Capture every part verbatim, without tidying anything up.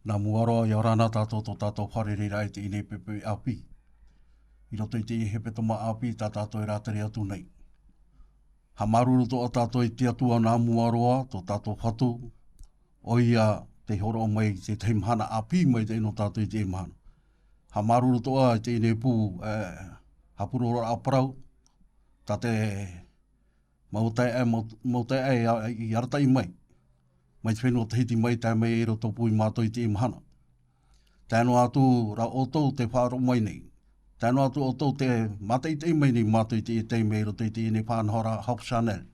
Nā mua roa, ʻia ora na tātou tō tātou fārereiraʻa i teie nei poʻipoʻi ʻāpī. I roto i teie hepetoma ʻāpī tā tātou e rātere atu nei. Haʻamāuruuru atoʻa tātou i te Atua nā mua roa, tō tātou Fatu, ʻoia tei hōroʻa mai i te tahi mahana ʻāpī maitaʻi nō tātou i teie mahana. Haʻamāuruuru atoʻa i teie nei pū, e, haʻapurororaʻa parau, tā te mau taeaʻe, mau, mau taeaʻe i, i arataʻi mai. Mai te fenua Tahiti mai, tae mai i roto pū ia mātou i teie mahana. Tae noa atu rā ʻoutou tē faʻaroʻo mai nei. Tae noa atu ʻoutou tē mātaʻitaʻi mai nei ia mātou i teie taime i roto i teie nei faʻanahoraʻa Hope Channel.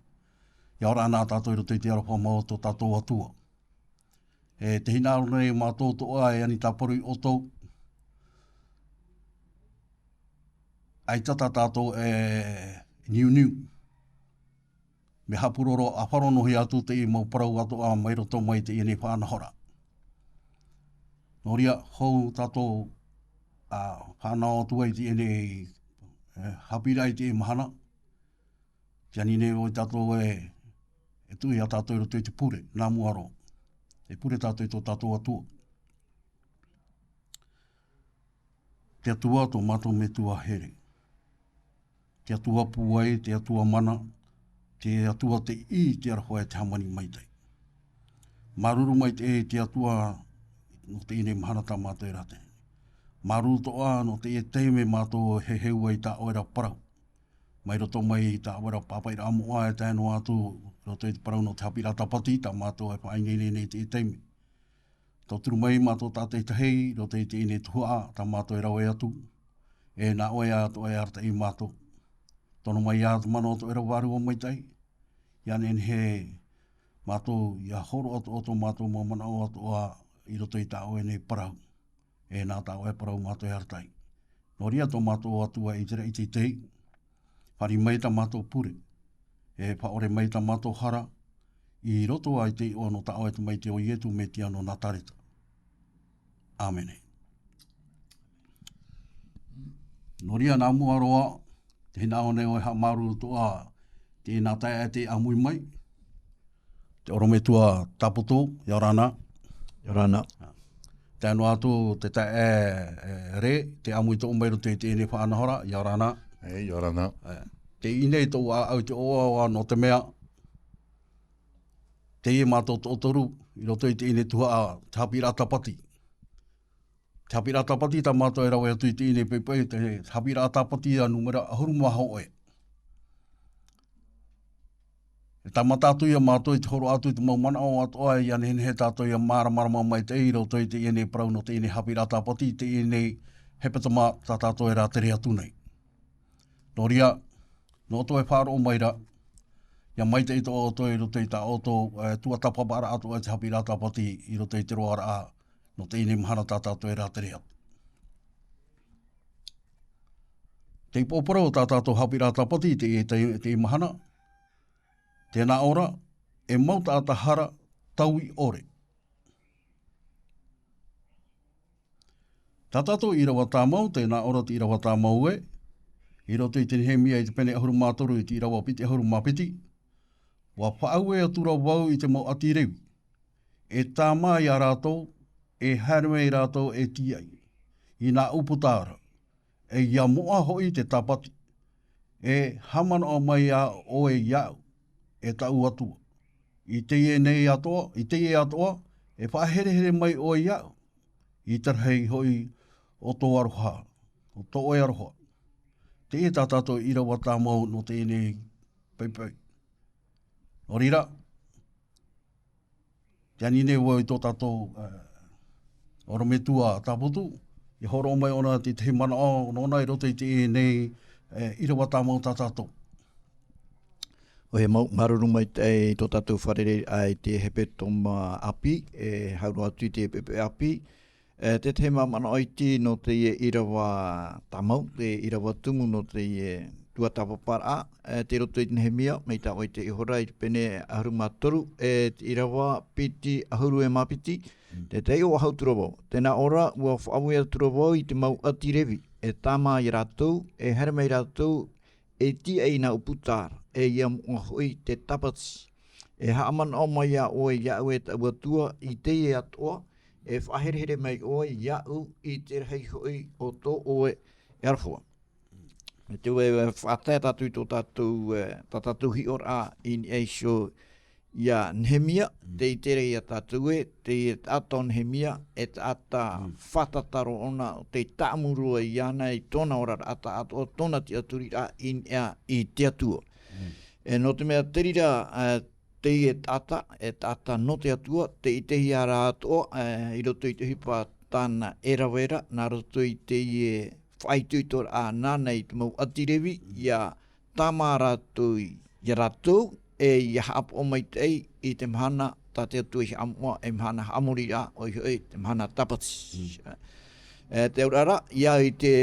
ʻIa ora na tātou i roto i te aroha mau o tō tātou Atua. E te hinaʻaro nei mātou atoʻa e ani tāparu ia ʻoutou. ʻAita tā tātou e niuniu. Mea haʻapuroro ʻāfaro noa atu teie mau parau atoʻa mai roto mai i teie nei faʻanahoraʻa. Nō reira, hou tātou, ā, fānau atu ai i teie nei, e, haʻapiʻiraʻa i teie mahana. Tē ani nei ʻoe ia tātou e, e tuʻu ia tātou i roto i te pure, nā mua roa. E pure tātou i tō tātou Atua. Te Atua, tō mātou Metua here. Te Atua pūai, te Atua mana, te Atua teie i te aroha e te hāmani maitaʻi. Māuruuru maitaʻi te Atua nō teie nei mahana tā mātou e rātere. Māuruuru atoʻa nō teie taime mātou e heheu ai i tā ʻoe ra parau. Mai roto mai i tā ʻoe ra pāpaʻiraʻa moʻa e tae noa atu i roto i te parau nō te haʻapiʻiraʻa tāpati tā mātou e faʻaineine nei i teie taime. Tauturu mai mātou tātaʻitahi i roto i teie nei tuhaʻa tā mātou e rave atu. E nā ʻoe atoʻa e arataʻi ia mātou. Tono mai ā te mana o tō ʻoe ra Vārua Maitaʻi. ʻIa nehenehe mātou ʻia hōroʻa atoʻa tō mātou mau manaʻo atoʻa i roto i tā ʻoe nei parau. E nā tā ʻoe parau mātou e arataʻi. Nō reira tō mātou Atua e ʻite ra i teie, fāriʻi mai tā mātou pure. E faʻaʻore mai tā mātou hara, i roto i te iʻoa nō tā ʻoe Tamaiti ʻo Ietu Metia nō Nazareta. ʻĀmene. Nō reira nā mua roa, tē hinaʻaro nei ʻoe haʻamāuruuru atoʻa i teie nā taeaʻe tei ʻāmui mai. Te ʻorometua Taputu, ʻia ora na. ʻIa ora na. Tae noa atu te taeaʻe, e, Rē, tei ʻāmui atoʻa mai i roto i teie nei faʻanahoraʻa, ʻia ora na. E, ʻia ora na. E, tei ʻō nei tōʻu ʻāʻau i te ʻoaʻoa nō te mea, teie mātou toʻotoru, i roto i teie nei tuhaʻa, te haʻapiʻiraʻa tāpati. Te haʻapiʻiraʻa tāpati tā mātou e rave atu i teie nei poʻipoʻi, te haʻapiʻiraʻa tāpati ā nūmera ʻahuru mā hōʻē. E tāmata atu ia mātou i te hōroʻa atu i te mau manaʻo atoʻa, ʻia nehenehe tātou ʻia māramarama maitaʻi i roto i teie nei parau nō teie nei haʻapiʻiraʻa tāpati, i teie nei hepetoma tā tātou e rātere atu nei. Nō reira, nō ʻoutou e faʻaroʻo mai ra, ʻia maitaʻi atoʻa ʻoutou i roto i tā ʻoutou, e, tuatāpaparaʻa atoʻa i te haʻapiʻiraʻa tāpati i roto i te roaraʻa nō teie nei mahana tā tātou e rātere atu. Te ipoʻo parau o tā tātou haʻapiʻiraʻa tāpati i te, te, te mahana, tē nā ʻō ra, e mau taʻata hara taui ʻore. Tā tātou ʻīrava tāmau, tē nā ʻō ra te ʻīrava tāmau ē, i roto i te Nehemia i te pene ʻahuru mā toru i te ʻīrava piti ʻahuru mā piti, ʻua faʻaue atura vau i te mau ʻāti Revi, e tāmā ia rātou, e haere mai rātou e tīaʻi i nā ʻūputa ra, e ʻia moʻa hoʻi te tāpati, e haʻamanaʻo mai ā ʻoe iāʻu, e taʻu Atua. I teie nei atoʻa, i teie atoʻa, e faʻaherehere mai ʻoe iāʻu, i te rahi hoʻi o tō aroha, o tō ʻoe aroha. Teie tā tātou ʻīrava tāmau nō teie nei poʻipoʻi. Nō reira, tē ani nei vau i tō tātou, e, ʻorometua Taputu, ʻia hōroʻa mai ʻōna i te tahi manaʻo nōna i roto i teie nei, e, ʻīrava tāmau tā tātou. ʻOia mau, māuruuru maitaʻi i tō tātou fārereiraʻa i te hepetoma ʻāpī, e hau roa atu i te poʻipoʻi ʻāpī, e, te tahi mau manaʻo iti nō teie ʻīrava tāmau, te ʻīrava tumu nō teie tuatāpaparaʻa, e, tei roto i te Nehemia, mai tā ʻoe i te iho ra i te pene ʻahuru mā toru, e, te ʻīrava piti ʻahuru e mā piti, Mm. Te taiʻo ʻua hau atura vau. Tē nā ʻō ra, ʻua faʻaue atura vau i te mau ʻāti Revi, e tāmā ia rātou, e haere mai rātou, e tīaʻi i nā ʻūputa ra, e ʻia moʻa hoʻi te tāpati. E haʻamanaʻo mai ā ʻoe iāʻu e taʻu Atua i teie atoʻa, e faʻaherehere mai ʻoe iāʻu i te rahi hoʻi o tō ʻoe aroha. E te ue, e, faʻatae tātou i tō tātou, e, tā tātou hiʻoraʻa i niʻa iho iā Nehemia, tē ʻite ra ia tātou ē, teie taʻata o Nehemia, e taʻata fātata roa ʻōna, ʻo tē tāʻamu roa iāna i tōna oraraʻa tāʻātoʻa, tōna tiʻaturiraʻa i niʻa i te Atua. E nō te mea te reira, e, teie taʻata, e taʻata nō te Atua, tē ʻitehia ra atoʻa, e, i roto i te ʻohipa tāna e rave ra, nā roto i teie faʻaitoitoraʻa nāna i te mau ʻāti Revi, ʻia tāmā rātou i, iā rātou, e ʻia haʻapaʻo maitaʻi i te mahana tā te Atua i haʻamoʻa, e mahana haʻamoriraʻa, ʻoia hoʻi, te mahana tāpati. E, te auraʻa ra, ʻia i te,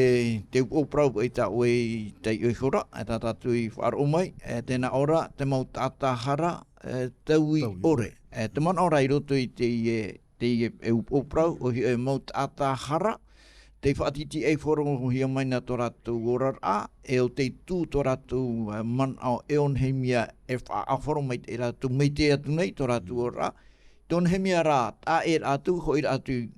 te upoʻo parau i tā ʻoe i taiʻo iho ra, e tā tātou i faʻaroʻo mai, e, tē nā ʻō ra, te mau taʻata hara, e, taui ʻore. E, te manaʻo ra i roto i teie, teie, e, upoʻo parau, ʻoia hoʻi e mau taʻata hara, tē faʻatītīʻaiforohia mai na tō rātou oraraʻa, e ʻo tei tū tō rātou, e, manaʻo e ʻo Nehemia e faʻaʻāfaro maitaʻi rātou, mai te atu nei tō rātou oraraʻa. Tō Nehemia rā, taʻa ʻē rātou, hoʻi rātou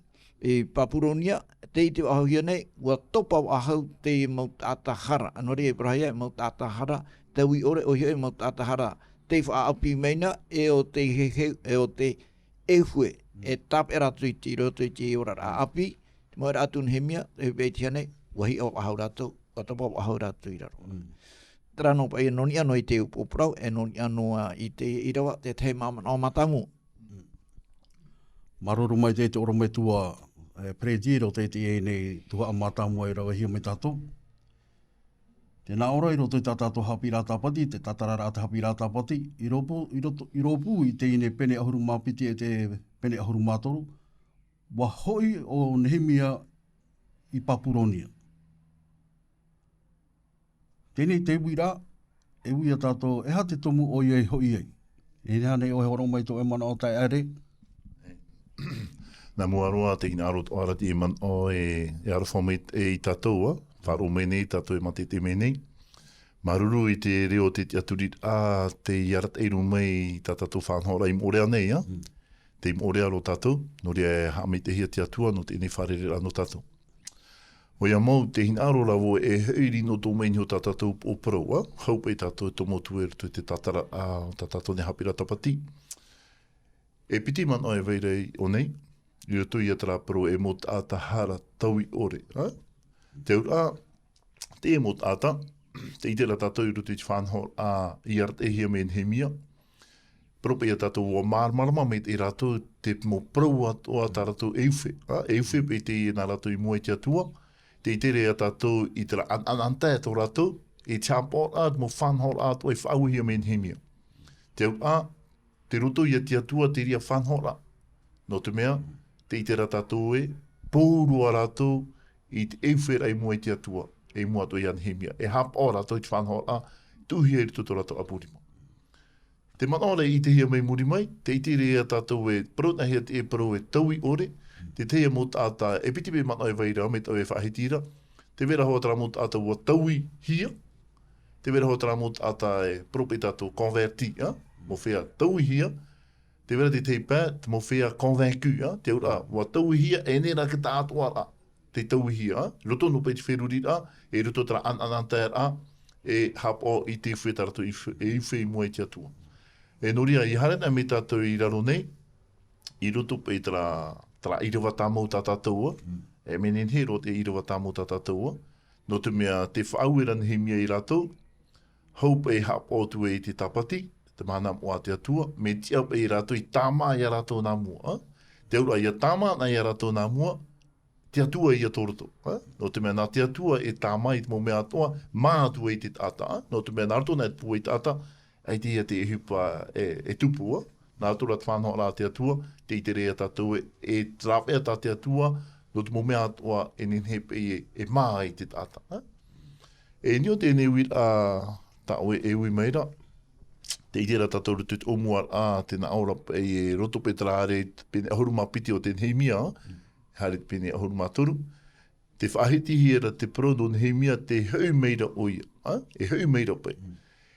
i Papuronia, tē ʻite faʻahouhia nei, ʻua topa faʻahou teie mau taʻata hara. Nō reira e parauhia, mau taʻata hara, taui ʻore, ʻoia hoʻi mau taʻata hara, tei faʻaʻāpī mai na, e ʻo tei heheu, e ʻo tei ʻeuhue, e tāpeʻa rātou i te, i roto i te oraraʻa ʻāpī, te mau ʻēraʻa atu Nehemia, e ʻite faʻahouhia nei, ʻua hiʻo faʻahou rātou, ʻua topa faʻahou rātou i raro. Terā noa paʻi, nō niʻa noa i te upoʻo parau, e nō niʻa noa i te ʻīrava, te tahi manaʻo mātāmua. Māuruuru maitaʻi te ʻorometua, e, Perezida, ʻo tē ʻite nei tuhaʻa mātāmua e ravehia mai tātou. Tē nā ʻō ra i roto i tā tātou haʻapiʻiraʻa tāpati, te tātararaʻa te haʻapiʻiraʻa tāpati, i rōpū, i roto, i rōpū i teie nei pene ʻahuru mā piti e te pene ʻahuru mā toru, ʻua hoʻi ʻo Nehemia i Papuronia. Teie nei te uiraʻa, e ui ia tātou, e aha te tumu ʻoia i hoʻi ai? E aha nei ʻoe e hōroʻa mai tō ʻoe manaʻo taeaʻe? Nā mua roa, tē hinaʻaro atoʻa ra teie manaʻo e, e aroha mai, e, ia tātou, ā, faʻaroʻo mai nei tātou e mātete mai nei. Māuruuru i te reo o te tiʻaturiraʻa, tei arataʻi roa mai tā tātou faʻanahoraʻa i moʻorea nei, ā. Tei moʻorea roa tātou, nō reira e haʻamaitaʻihia te Atua nō teie nei fārereiraʻa nō tātou. ʻOia mau, tē hinaʻaro ra vau e hoʻi i niʻa i tō mai nei tā tātou upoʻo parau, ā, hau paʻi tātou e tomo atu i roto i te tātara, ā, tā tātou nei haʻapiʻiraʻa tāpati. E piti manaʻo e vai ra i ʻō nei, i roto ia terā parau e mau taʻata hara taui ʻore, ā? Te auraʻa, teie mau taʻata, tē ʻite ra tātou i roto i te faʻanahoraʻa i arataʻihia mai e Nehemia, parau paʻi ia tātou ʻua māramarama maitaʻi rātou te mau parau atoʻa tā rātou e ʻeufe, ā, e ʻeufe paʻi teie nā rātou i mua i te Atua, tē ʻite ra ia tātou i terā ʻanaʻanatae tō rātou, i te haʻapaʻoraʻa, te mau faʻanahoraʻa atoʻa i faʻauehia mai e Nehemia. Te auraʻa, tei roto ia te Atua te reira faʻanahoraʻa. Nō te mea, tē ʻite ra tātou ē, pōuri rātou i te ʻeuferaʻa i mua i te Atua, i mua atoʻa ia Nehemia. E haʻapaʻo rātou i te faʻanahoraʻa, tuʻuhia i roto i tō rātou ʻapu rima. Te manaʻo ra i ʻitehia mai muri mai, tē ʻite ra ia tātou ē, parau nāhea te, e parau e taui ʻore, te tahi mau taʻata, e piti paʻi manaʻo e vai ra, mai tāʻu e faʻahiti ra, tē vai ra hoʻi terā mau taʻata ʻua tauihia, tē vai ra hoʻi terā mau taʻata e parau paʻi tātou converti, ā, mau feiā tauihia, tē vai ra te tahi pae, te mau feiā convaincu, ā, te auraʻa, ʻua tauihia, e nehenehe rā te taʻatoʻaraʻa, tei tauihia, ā, i roto noa paʻi i te feruriraʻa, e i roto terā ʻanaʻanataeraʻa, e haʻapaʻo i te ʻeufe tā rātou i f-, e ʻeufe i mua i te Atua. E nō reira, ʻia haere na mai tātou i raro nei, i roto paʻi terā, terā ʻīrava tāmau tā tātou, ā. E mea nehenehe roa te ʻīrava tāmau tā tātou, ā. Nō te mea tē faʻaue ra Nehemia ia rātou, hau paʻi e haʻapaʻo atu ai i te tāpati, te mahana moʻa a te Atua, mea tiʻa paʻi ia rātou i tāmā ia rātou nā mua, ā. Te auraʻa ʻia tāmā na ia rātou nā mua, te Atua ïa tō roto, ā? Nō te mea nā te Atua e tāmā i te mau mea atoʻa, mā atu ai te taʻata, ā? Nō te mea nā roto nā te pūai taʻata, ʻaita ïa te ʻohipa e, e tupu, ā? Nā roto rā te faʻanahoraʻa a te Atua, tē ʻite ra ia tātou e, e rāveʻa tā te Atua, nō te mau mea atoʻa e nehenehe paʻi e, e mā ai te taʻata, ā? E niʻa i teie nei uiraʻa tā ʻoe e ui mai ra, tē ʻite ra tātou i roto i te ʻōmuaraʻa, tē nā ʻō ra paʻi e roto paʻi terā haere pene ʻahuru mā piti o te Nehemia, haere pene ʻahuru mā toru. Tē faʻahitihia ra te parau nō Nehemia tē hoʻi mai ra ʻoia, ā? E hoʻi mai ra paʻi.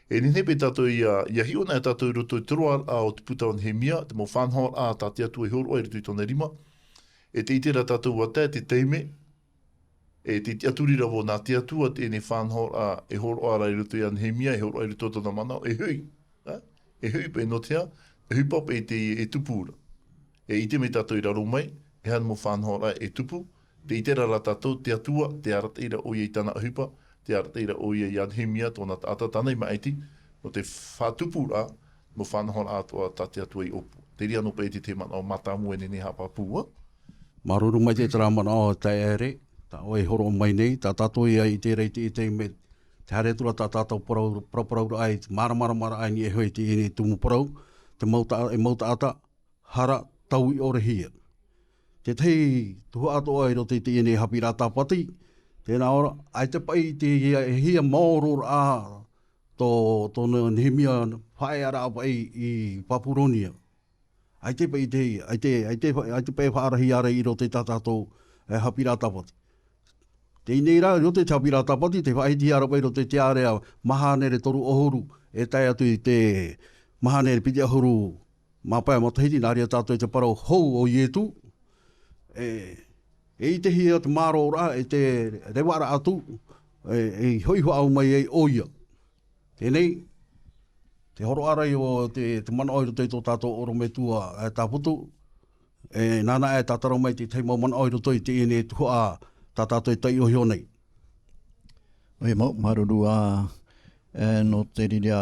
E nehenehe paʻi tātou ʻia, ʻia hiʻo na tātou i roto i te roaraʻa o te puta o Nehemia, te mau faʻanahoraʻa tā te Atua i hōroʻa i roto i tōna rima. E te ʻite ra tātou ʻua tae te taime, e te tiʻaturi ra vau nā te Atua teie nei faʻanahoraʻa e hōroʻa ra i roto ia Nehemia, e hōroʻa i roto tōna manaʻo, e hoʻi, ā, e hoʻi paʻi nō te aha, e ʻohipa paʻi teie e tupu ra. E ʻite mai tātou i raro mai, e aha mau faʻanahoraʻa e tupu, te ʻite ra rā tātou te Atua, tē arataʻi ra ʻoia i tāna ʻohipa, tē arataʻi ra ʻoia ia Nehemia, tōna taʻata, tāna i māʻiti, nō te faʻatupuraʻa, mau faʻanahoraʻa atoʻa tā te Atua i ʻōpua. Te reira noa paʻi te, te manaʻo mātāmua e nehenehe e haʻapāpū. Māuruuru maitaʻi terā manaʻo e taeaʻe, tā ʻoe e hōroʻa mai nei, tā tātou ia i terā i te, i te mea, tē haere atu ra tā tātou parau, parauparau ra i te māramarama ra i niʻa iho i teie nei tumu parau, te mau ta-, e mau taʻata, hara tauiʻorehia. Te tahi tuhaʻa atoʻa i roto i teie nei haʻapiʻiraʻa tāpati, tē nā ʻō ra, ʻaita paʻi te ia, e hia maoro ra tō, tō Nehemia faʻaearaʻa paʻi i Papuronia. ʻAita paʻi te, ʻaita, ʻaita, ʻaita paʻi faʻarahia ra i roto i tā tātou, e, haʻapiʻiraʻa tāpati. Teie nei rā, i roto i te haʻapiʻiraʻa tāpati, tē faʻahitihia ra paʻi i roto i te ārea maha hānere toru ʻahuru, e tae atu i te maha hānere piti ʻahuru mā pae matahiti, nā reira tātou i te parau hou o Ietu, e, e ʻitehia te māroraʻa, e te revaraʻa atu, e, e hoʻi faʻahou mai ai ʻoia. Teie nei, te hōroʻa ra i ʻō te, te manaʻo i roto i tō tātou ʻorometua, e, Tāputu, e, nāna e tātara mai te tahi mau manaʻo i roto i teie nei tuhaʻa tā tātou e taiʻo iho nei. ʻOia mau, māuruuru ā, e, nō te reira,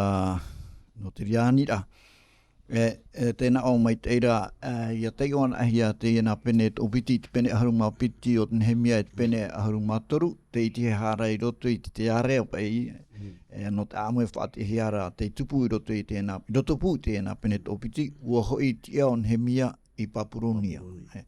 nō te reira aniraʻa. E, e, tē nā ʻō maitaʻi ra, e, ʻia taiʻo anaʻe hia teie nā pene toʻopiti, te pene ʻahuru mā piti o Nehemia, e te pene ʻahuru mā toru, tē ʻitehia ra i roto i te, te ārea paʻi, e, nō te ʻāʻamu e faʻatiʻahia ra te tupu i roto i teie nā, i roto pū i teie nā pene toʻopiti, ʻua hoʻi tiʻa ʻo Nehemia i Papuronia. Papuronia. E,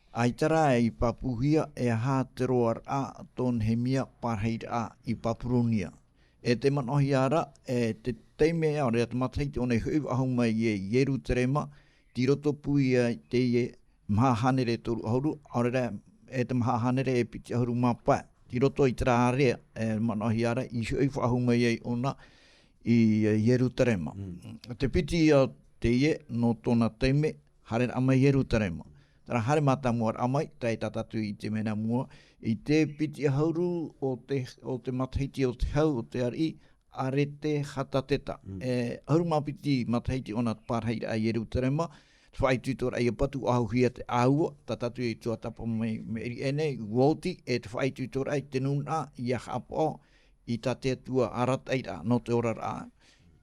ʻaita rā i pāpūhia e aha te roaraʻa tō Nehemia parahiraʻa i Papuronia. E tē manaʻohia ra, e te taime ʻaore ra te matahiti ʻōna i hoʻi faʻahou mai i Ierutarema, tei roto pū ia i teie maha hānere toru ʻahuru, ʻaore ra e te maha hānere e piti ʻahuru mā pae. Tei roto i terā ārea, e manaʻohia ra, i hoʻi faʻahou mai ai ʻōna i Ierutarema. Mm. Te piti ia teie nō tōna taime, haereraʻa mai Ierutarema. Terā haere mātāmua raʻa mai, tae tā tātou i te mea nā mua, i te piti ʻahuru o te, o te matahiti o te hau o te ariʻi, Aretehatateta. Mm. E, ʻahuru mā piti matahiti ʻōna te parahiraʻa i Ierutarema, te faʻaitoitoraʻa ʻia patu faʻahouhia te ʻāua, tā tātou i tuatāpapa mai, mai i teie nei, ʻua oti, e te faʻaitoitoraʻa i te nūnaʻa, ʻia haʻapaʻo, i tā te Atua arataʻiraʻa, nō te oraraʻa.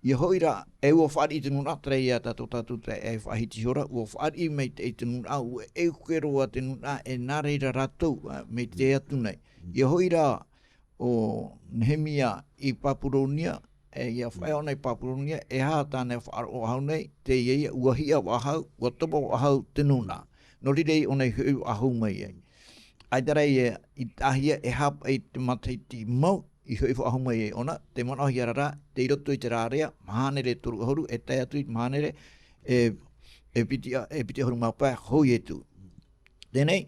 ʻIa hoʻi ra, e ʻua fāriʻi te nūnaʻa, terā ia tā tō tātou taeaʻe e faʻahiti iho ra, ʻua fāriʻi maitaʻi te nūnaʻa, ʻua ʻeuke roa te nūnaʻa, e nā reira rātou, ā, mai te atu nei. Mm. ʻIa hoʻi ra, ʻo Nehemia i Papuronia, e ʻia faʻaea ʻōna i Papuronia, e aha tāna e faʻaroʻo faʻahou nei, teie ia, ʻua hiʻa faʻahou, ʻua topa faʻahou te nūnaʻa. Nō reira ʻōna i hoʻi faʻahou mai ai. ʻAita rā ia i taʻahia e aha paʻi te matahiti mau, i hoʻi faʻahou mai ai ʻōna, tē manaʻohia ra rā, tei roto i terā ārea, maha hānere toru ʻahuru, e tae atu i te maha hānere, e, e piti ʻa-, e piti ʻahuru mā pae, hou Ietu. Teie nei,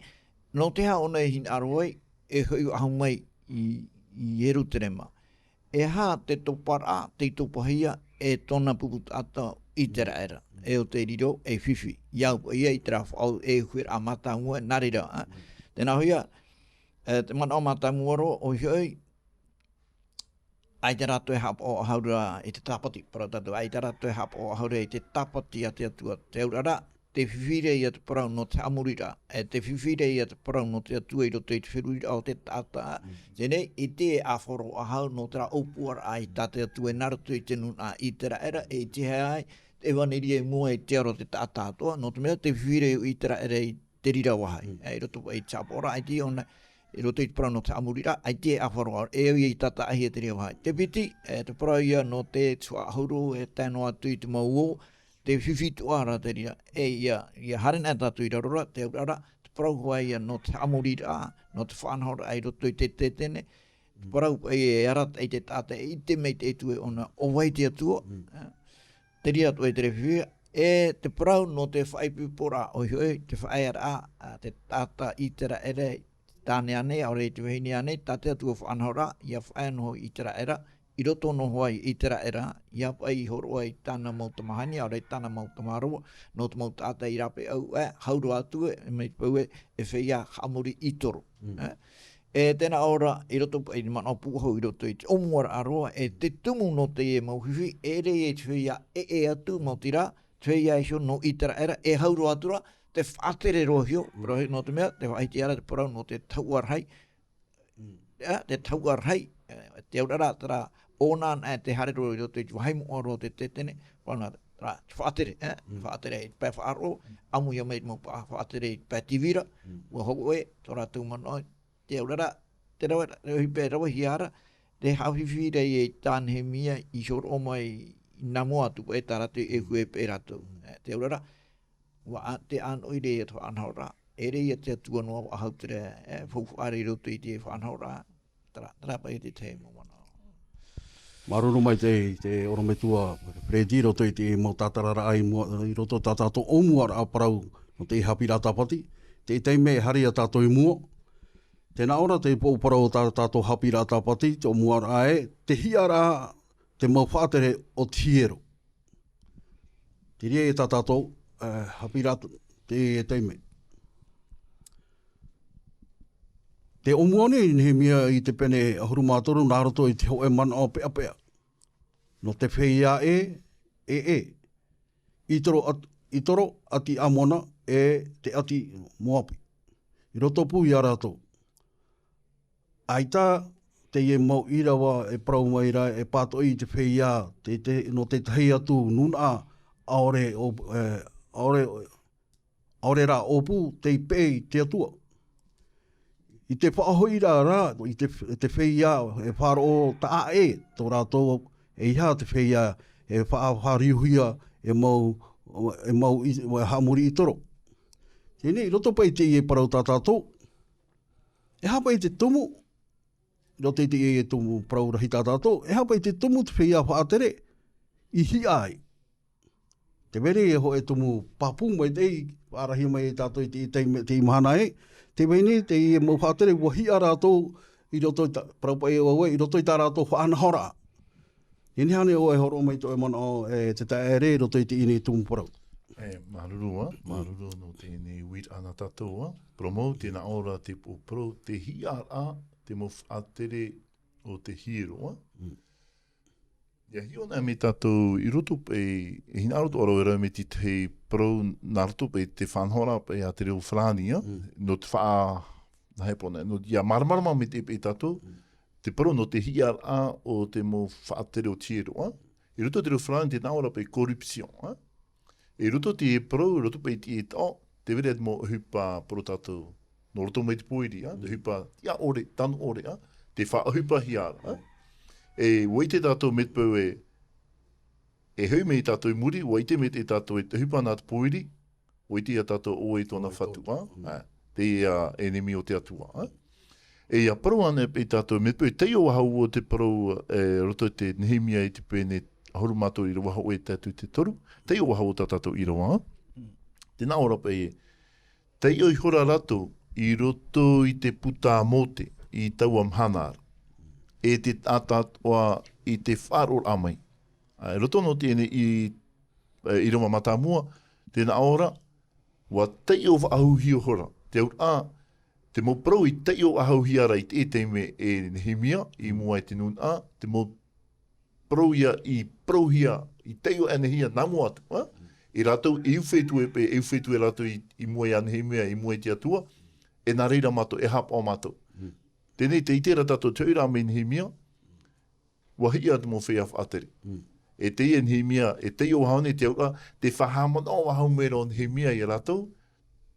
nō te aha ʻōna i hinaʻaro ai, e hoʻi faʻahou mai i, i Ierutarema. E aha te toparaʻa, tei topahia, e tōna pupu taʻata ʻĪteraʻera. E ʻo te riro, e fifi. ʻIa au paʻi ia i terā faʻaʻohiparaʻa mātāmua, nā reira, ā. Tē nā hōʻē, e, te manaʻo mātāmua roa, ʻoia hoʻi, ʻaita rātou e haʻapaʻo faʻahou ra i te tāpati, parau tātou, ʻaita rātou e haʻapaʻo faʻahou ra i te tāpati a te Atua, te auraʻa ra, te fifi ra ia te parau nō te haʻamoriraʻa, e te fifi ra ia te parau nō te Atua i roto i te feruriraʻa o te taʻata. Mm. Teie nei, ʻite e ʻāfaro faʻahou nō terā ʻōpuaraʻa i tā te Atua nā roto i te nūnaʻa ʻĪteraʻera, e ʻitehia ai, te ʻevaneria i mua i te aro o te taʻata atoʻa, nō te mea te fifi ra ʻo ʻĪteraʻera i te reira vāhi. Mm. E, i roto i te haʻapaʻoraʻa, ʻaita ʻōna, i roto i te parau nō te haʻamoriraʻa, ʻaita e ʻāfaro faʻahou, e au ia i tātaʻihia te reira vāhi. Te piti, e, te parau ia nō te tuhaʻa ʻahuru, e tae noa atu i te mau ō, te fifi atoʻa ra te reira. E ʻia, ʻia haere na tātou i raro ra, te auraʻa ra, te parau hoʻi ia nō te haʻamoriraʻa, nō te faʻanahoraʻa i roto i te, te, teitei nei, te parau paʻi e arataʻi i te taʻata e ʻite mai te Atua ʻōna, ʻo vai te Atua, mm, e, te reira atoʻa i te reira fifi, e te parau nō te faʻaipoiporaʻa, ʻoia hoʻi, te faʻaearaʻa, ā, te taʻata ʻĪteraʻera, tāne ānei, ʻaore i te vahine ānei, tā te Atua faʻanahoraʻa, ʻia faʻaea noa ʻo ʻĪteraʻera, i roto noa i Iteraera, ia paʻi i hōroʻa i tāna mau tamahine, ʻaore i tāna mau tamaroa, nō te mau taʻata i rāpae au, e, hau roa atu e, mai te peu e, e feiā haʻamori i toro. Mm. E, e tēnā ʻō ra, i roto paʻi i te manaʻo pūʻohu i roto i te ʻōmuaraʻa roa, e te tumu nō teie mau fifi, e ʻere i te feiā ʻē atu, maoti rā, te feiā iho nō Iteraera, e hau roa atu ra, te faʻatere roa iho, parau nō te mea, te faʻahiti ra te parau nō te tahuʻa rahi, Mm. Ā, te tahuʻa rahi, e, te auraʻa, terā, ʻōna anaʻe te haere roa i roto i te vāhi moʻa roa o te tetene, parau nā, terā, te faʻatere, e, Mm. faʻatere i te pae faʻaroʻo, Mm. ʻamuhia mai te mau pa-, faʻatere i te pae tīvira, Mm. ʻua hōʻē, tō rātou manaʻo, te auraʻa, te rave, te ʻohipa e ravehia ra, te haʻafifi ra ia i tā Nehemia i hōroʻa mai i nā mua atu, e tā rātou e hue paʻi rātou. Mm. E, te auraʻa, ʻUa ʻā-, te ʻānoʻi ra ia te faʻanahoraʻa. E ʻere ia te Atua noa ʻua hau terā, e, faufaʻa ra i roto i te faʻanahoraʻa. Terā, terā paʻi te tahi mau manaʻo. Māuruuru maitaʻi te ʻorometua Fred i roto i te mau tātararaʻa i mua, i roto tā tātou ʻōmuaraʻa parau nō te haʻapiʻiraʻa Tāpati. Te taime e haere ia tātou i mua. Tēnā ʻō ra te pō parau o tā tātou haʻapiʻiraʻa Tāpati, te ʻōmuaraʻa e, te hiʻaraʻa, te mau faʻatere o te hiero. Te reira ia tā tātou, e, haʻapiʻiraʻa te, te taime. Te ʻōmua nei Nehemia i te pene ʻahuru mā toru nā roto i te hōʻē manaʻo peʻapeʻa. Nō te feiā ʻē, e, e. I toro ʻat-, i toro ʻāti Amona, e te ʻāti Moapi. I roto pū ia rātou. ʻAita teie mau ʻīrava e parau mai ra, e pātoʻi i te feiā, te, te, nō te tahi atu nūnaʻa, ʻaore ʻō-, e, ʻaore, ʻaore rā ʻōpū, tei peʻe i te Atua. I te faʻahoʻiraʻa ra, i te, te feiā, e faʻaroʻo taʻa ʻē, tō rātou, ʻeiaha te feiā, e faʻa-, faʻariuhia, e mau, e mau i, e haʻamori i toro. Teie nei, i roto paʻi i teie parau tā tātou, E aha paʻi te tumu, i roto i te, e tumu parau rahi tā tātou, e aha paʻi te tumu te feiā faʻatere i hiʻa ai. Te vai ra ia hōʻē tumu pāpū maitaʻi, faʻarahi mai e tātou i te, i te, te mahana ē, te vai nei, teie mau faʻatere, ʻua hiʻa rātou i roto i tā, parau paʻi e au ē, i roto i tā rātou faʻanahoraʻa. Teie nei ānei ʻoe e hōroʻa mai tō ʻoe manaʻo, e, te taeaʻe i roto i teie nei tumu parau? E, māuruuru ā, māuruuru nō teie nei uiraʻa nā tātou ā. Parau mau, tēnā ʻō ra te pō parau, te hiʻaraʻa, te mau faʻatere o te hiero ā. Mm. ʻIa hiʻo anaʻe mai tātou i roto paʻi, e hinaʻaro atoʻa ra vau e rave mai i te tahi parau nā roto paʻi i te faʻanahoraʻa paʻi a te reo farāni ā, Mm. nō te faʻa-, nā hea pō nei, nō, ʻia māramarama mai te, paʻi tātou, Mm. te parau nō te hiʻaraʻa o te mau faʻatere o te hiero ā. I roto i te reo farāni tēnā ʻō ra paʻi corruption ā. I roto i te parau, i roto paʻi i te taʻo, te vai ra te mau ʻohipa parau tātou. Nō roto mai te pōiri ā, te ʻohipa, ʻia ʻore, tano ʻore ā, te faʻaʻohipahia ra ā. E, ʻua ʻite tātou mai te peu ē, e hoʻi mai tātou i muri, ʻua ʻite mai tātou e te ʻohipa nā te pōiri, ʻua ʻite ia tātou ʻo ʻoe tōna fatu ā. Mm. Ā, teie ā, ʻenemi o te Atua ā. E ʻia parau anaʻe paʻi tātou, mai te peu e taiʻo faʻahou te parau, e, roto i te Nehemia i te pene ʻahuru mā toru ʻīrava hōʻē tae atu i te toru, taiʻo faʻahou tā tātou ʻīrava ā. Mm. Tēnā ʻō ra paʻi ē, taiʻo ihora rātou i roto i te puta a Mōte i taua mahana ra. E te taʻata atoʻa i te faʻaroʻoraʻa mai. Ā, i roto nō teie nei i, e, ʻīrava mātāmua, tēnā ʻō ra, ʻua taiʻo faʻahou ihora. Te auraʻa, te mau parau i taiʻo faʻahouhia ra i te, i te taime e Nehemia, i mua i te nūnaʻa, te mau parau ia i parauhia, i taiʻo anaʻe hia nā mua atu, ā? E rātou, e ufe atu e, e ufe atu e rātou i, i mua ia Nehemia, i mua i te Atua, e nā reira mātou, e haʻapaʻo mātou. Mm. Teie nei, tē ʻite ra tātou te hoʻiraʻa mai Nehemia, ʻua hiʻa te mau feiā faʻatere. Mm. E teie Nehemia, e taiʻo faʻahou nei te auraʻa, tē faʻahaʻamanaʻo faʻahou mai ra ʻo Nehemia ia rātou,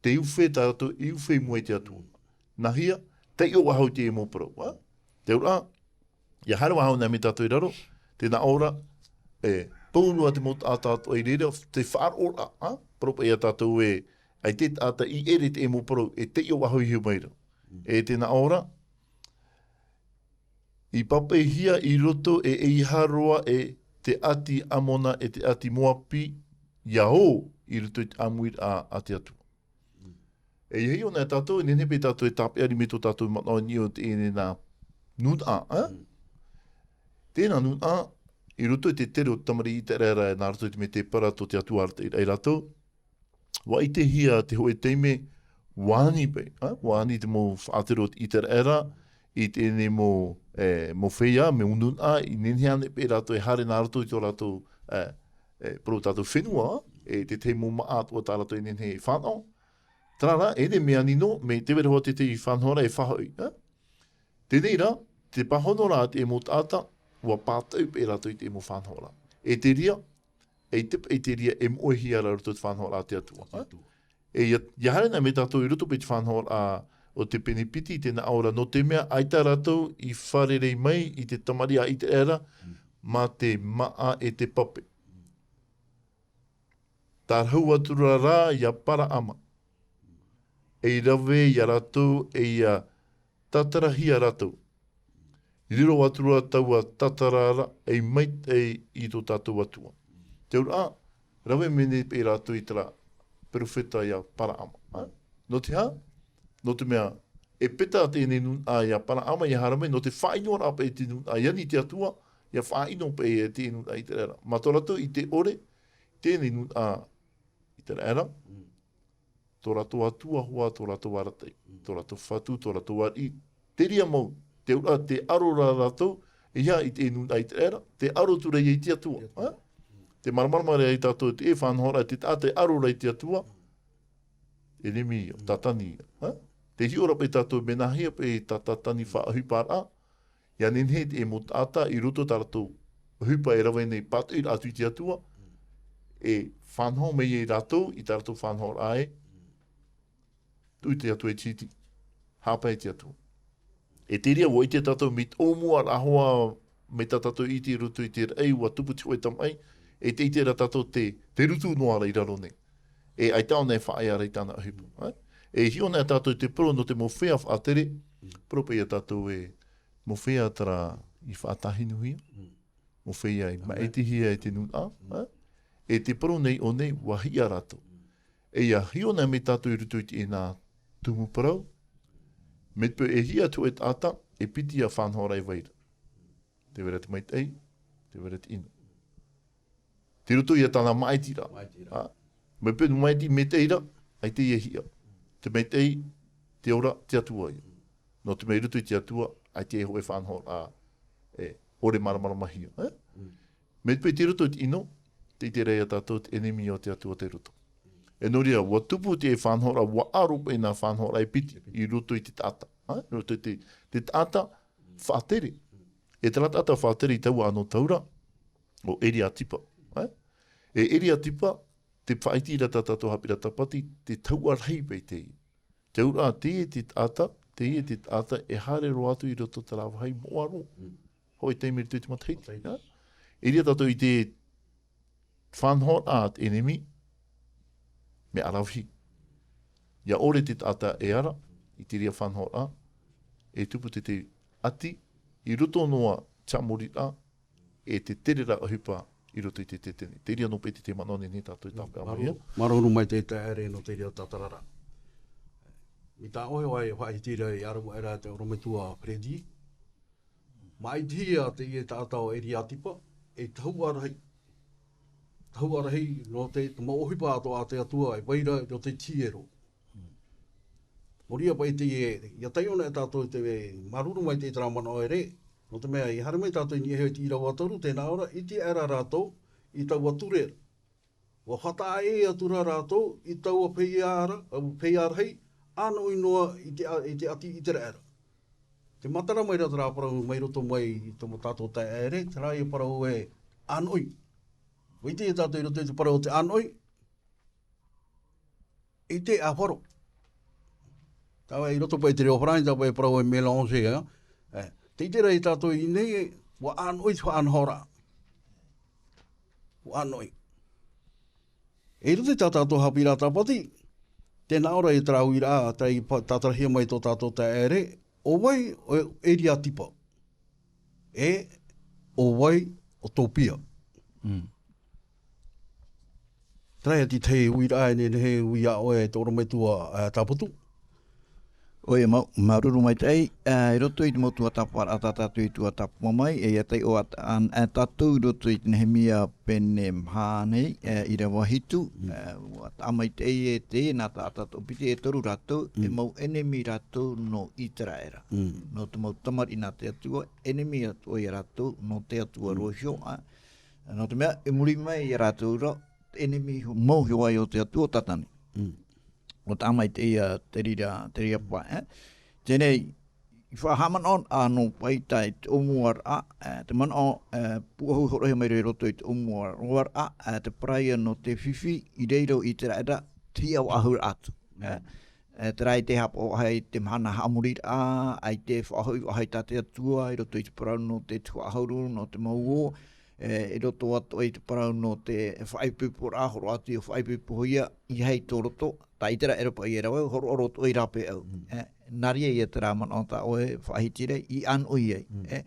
tē ufe tā rātou, e ufe i mua i te Atua. Nā hea, taiʻo faʻahou i te mau parau, ā? Te auraʻa, ʻia haere faʻahou anaʻe mai tātou i raro, tēnā ʻō ra, e, pauroa te mau taʻata atoʻa i reira, te faʻaroʻoraʻa, ā? Parau paʻi ia tātou ē, ʻaita e taʻata i ʻere i te mau parau, e taiʻo faʻahou ihora mai ra. Mm. E tēnā ʻō ra, i pāpaʻihia i roto e ʻeiaha roa e te ʻāti Amona e te ʻāti Moapi, ʻia ō i roto i te ʻāmuiraʻa a te Atua. Mm. E ʻia hiʻo anaʻe tātou, e nehenehe paʻi tātou e tāpeʻa mai tō tātou manaʻo i niʻa i teie nei nūnaʻa, ā? Mm. Tēnā nūnaʻa, i roto i te tere o te tamariʻi ʻĪteraʻera, nā roto i te mea tē parau tō te Atua i rātou, ʻua ʻitehia te hōʻē taime, ʻua ani paʻi, ā, ʻua ani te mau faʻatere o te ʻĪteraʻera, i teie nei mau, e, mau feiā, mau nūnaʻa, i nehenehe ānei paʻi rātou e haere nā roto i tō rātou, e, e, parau tātou fenua, e, te tahi mau māʻa atoʻa tā rātou e nehenehe e fānaʻo. Terā rā, e te mea ani noa, mai te vai ra hoʻi te tahi faʻanahoraʻa e faʻahoʻi, ā? Teie rā, te pāhonoraʻa a te mau taʻata, ʻua pātoʻi paʻi rātou i te mau faʻanahoraʻa. E te reira, e te, e te reira, e moʻehia ra i roto i te faʻanahoraʻa a te Atua, ā? E ia, ia haere na mai tātou i roto paʻi i te faʻanahoraʻa o te pene piti, tē nā ʻō ra, nō te mea ʻaita rātou i fārerei mai i te tamariʻi a ʻĪteraʻera, mā te māʻa e te pape. Tārahu atura rā ia Paraʻama, ei rave ia rātou, e ia tātarahia rātou. Riro atura taua tātara ra, ei maitaʻi i tō tātou Atua. Te auraʻa, rave mai nei paʻi rātou i terā perofeta ia Paraʻama. Ā? Nō te aha? Nō te mea, e peta teie nūnaʻa ia Paraʻama, ia haere mai, nō te faʻaʻino ra paʻi te nūnaʻa, ia ani te Atua, ia faʻaʻino paʻi e te nūnaʻa ʻĪteraʻera. Mā tō rātou i te ʻore, teie nūnaʻa ʻĪteraʻera, tō rātou Atua hoʻi, tō rātou arataʻi, tō rātou Fatu, tō rātou ariʻi, te reira mau, te auraʻa, tē aro ra rātou, e ia i te nūnaʻa ʻĪteraʻera, tē aro atura ia i te Atua, ā? Tē māramarama ra ia tātou, te faʻanahoraʻa, te taʻata e aro ra i te Atua, e remi ia, Tātani ia, ā? Tē hiʻo ra paʻi tātou, mea nāhea paʻi tā Tātani faʻaʻohiparaʻa, ia nehenehe te mau taʻata i roto tā rātou ʻohipa e rave nei pātoʻi ra atu i te Atua, e faʻanaho mai ai rātou i tā rātou faʻanahoraʻa ē, tuʻu i te Atua e tītī, haʻapae i te Atua. E te reira, ʻua ʻite tātou mai te ʻōmuaraʻa hoʻi, mai tā tātou i ʻite i roto i te raʻi, ʻua tupu te hōʻē tamaʻi, e te ʻite ra tātou te, te rutu noa ra i raro nei. E ʻaita ʻōna e faʻaea ra i tāna ʻohipa, ā? E hiʻo na tātou i te parau nō te mau feiā faʻatere, parau paʻi ia tātou e, mau feiā terā i faʻatāhinuhia, mau feiā i māʻitihia e te nūnaʻa, ā? E te parau nei ʻō nei, ʻua hiʻa rātou. E ia hiʻo na mai tātou i roto i teie nā tumu parau, mai te peu e hiʻa te hōʻē taʻata, e piti ia faʻanahoraʻa e vai ra. Tē vai ra te maitaʻi, tē vai ra te ʻino. Tei roto ia tāna māʻitiraʻa. Māʻitiraʻa. Ā, mai te peu nō māʻiti, maitaʻi ra, ʻaita ia hiʻa. Te maitaʻi, te ora, te Atua ia. Nō te mea i roto i te Atua, ʻaita e hōʻē faʻanahoraʻa, e, ʻore māramaramahia, ā? Mai te peu tei roto i te ʻino, tē ʻite ra ia tātou te ʻenemi o te Atua tei roto. E nō reira, ʻua tupu te faʻanahoraʻa, ʻua aro paʻi nā faʻanahoraʻa e piti, i roto i te taʻata, ā? I roto i te, te taʻata faʻatere. E terā taʻata faʻatere i taua anotau ra, ʻo Eriatipa, ā? E Eriatipa, tē faʻaʻite ra tā tātou haʻapiʻiraʻa tāpati, te tahuʻa rahi paʻi teie. Te auraʻa, teie te taʻata, teie te taʻata e haere roa atu i roto i terā vāhi moʻa roa. Hōʻē taime i roto i te matahiti, ā? I reira tātou i te faʻanahoraʻa a te ʻenemi, mea ʻaravihi. ʻIa ʻore te taʻata e ara i te reira faʻanahoraʻa, e tupu te, te ʻati, i roto noa i te haʻamoriraʻa, e te tereraʻa ʻohipa i roto i te tetene. Te reira noa paʻi te, te manaʻo nei tātou e tāpeʻa mai. Māuruuru, māuruuru maitaʻi taeaʻe nō te reira tātararaʻa. Mai tā ʻoe ʻoe e faʻaʻite ra i ʻaramuʻa ra te ʻorometua Freddy. Māʻitihia teie taʻata ʻo Eriatipa, e tahuʻa rahi. Tahuʻa rahi nō te, te mau ʻohipa atoʻa a te Atua e vai ra i roto i te hiero. Nō reira paʻi teie, ʻia taiʻo na tātou te, māuruuru maitaʻi terā manaʻo ʻere, nō te mea i haere mai tātou i niʻa iho i te ʻīrava toru, tē nā ʻō ra, ʻite aʻera rātou i taua ture ra. ʻUa faʻataʻa ʻē atura rātou i taua feiā ra, ʻau feiā rahi, ʻānoʻi noa i te, i te ʻāti ʻĪteraʻera. Tē matara mai ra terā parau mai roto mai i tō tātou taeaʻe, terā ia parau e ʻānoʻi. ʻUa ʻite tātou i roto i te parau o te ʻānoʻi, ʻite ʻa Faro. Tāua i roto paʻi i te reo Farāni, tāua e parau e mélanger, ā. E, tē ʻite ra ia tātou i ʻō nei, ʻua ʻānoʻi te faʻanahoraʻa. ʻUa ʻānoʻi. E i roto i tā tātou haʻapiʻiraʻa tāpati, tē nā ʻō ra ia terā uiraʻa, terā i pa-, tātarahia mai tō tātou taeaʻe, ʻo vai ʻo Eriatipa? E ʻo vai ʻo Topia? Mm. Terā ia te tahi uiraʻa e nehenehe e ui iā ʻoe e te ʻorometua, ā, Tāpatu. ʻOia mau, māuruuru maitaʻi, ā, i roto i te mau tuatāpaparaʻa tā tātou i tuatāpapa mai, e ia taiʻo atu ā, ā tātou i roto i te Nehemia pene maha nei, ā, ʻīrava hitu, ā, ʻua taʻa maitaʻi e te, nā taʻata toʻopiti e toru rātou, e mau ʻenemi rātou nō Iteraera. Nō te mau tamariʻi nā te Atua, ʻenemi atoʻa ia rātou, nō te Atua roa iho, ā. Nō te mea, i muri mai ia rātou ra, te ʻenemi mau iho ā o te Atua o Tātani. ʻUa taʻa maitaʻi ia te reira, te reira pae, ā. Teie nei, i faʻahaʻamanaʻo ā nō paʻi tā i te ʻōmuaraʻa, ā, te manaʻo, ā, pūʻohu horoʻahia mai ra i roto i te ʻōmuaraʻa, ā, te parau ia nō te fifi i reira o Iteraera, te hiʻo faʻahou atu. Ā, ā, terā i te haʻapaʻo faʻahou i te mahana haʻamoriraʻa, ā, i te faʻahoʻi faʻahou tā te Atua, i roto i te parau nō te tuhaʻa ʻahuru, nō te mau ō, ā, i roto atoʻa i te parau nō te faʻaipoiporaʻa, horoʻa atu i faʻaipoipohia, i hea tō roto, tā Iteraera paʻi e rave, horoʻa roa atoʻa i rāpae au. Ā, nā reira ia terā manaʻo tā ʻoe faʻahiti ra, i ʻānoʻi ai. Ā,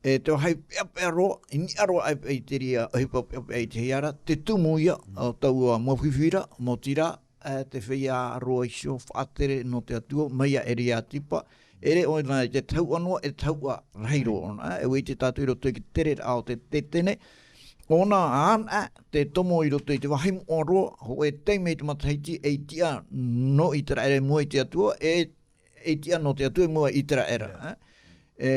e te vāhi peʻapeʻa roa, i niʻa roa aʻe i te reira, ʻohipa peʻapeʻa i te hiʻo ra, te tumu ia, o taua mau fifi ra, mau tira, ā, te feiā roa iho faʻatere nō te Atua, mai ia Eriatipa, ʻere ʻōna i te tahuʻa noa, e tahuʻa rahi roa ʻōna, ā, e ʻua ʻite tātou i roto i te tereraʻa o te tetene, ʻōna anaʻe te tomo i roto i te vāhi moʻa roa, hōʻē taime i te matahiti, ei tiʻa nō Iteraera i mua i te Atua, e ei tiʻa nō te Atua i mua i Iteraera, ā. E,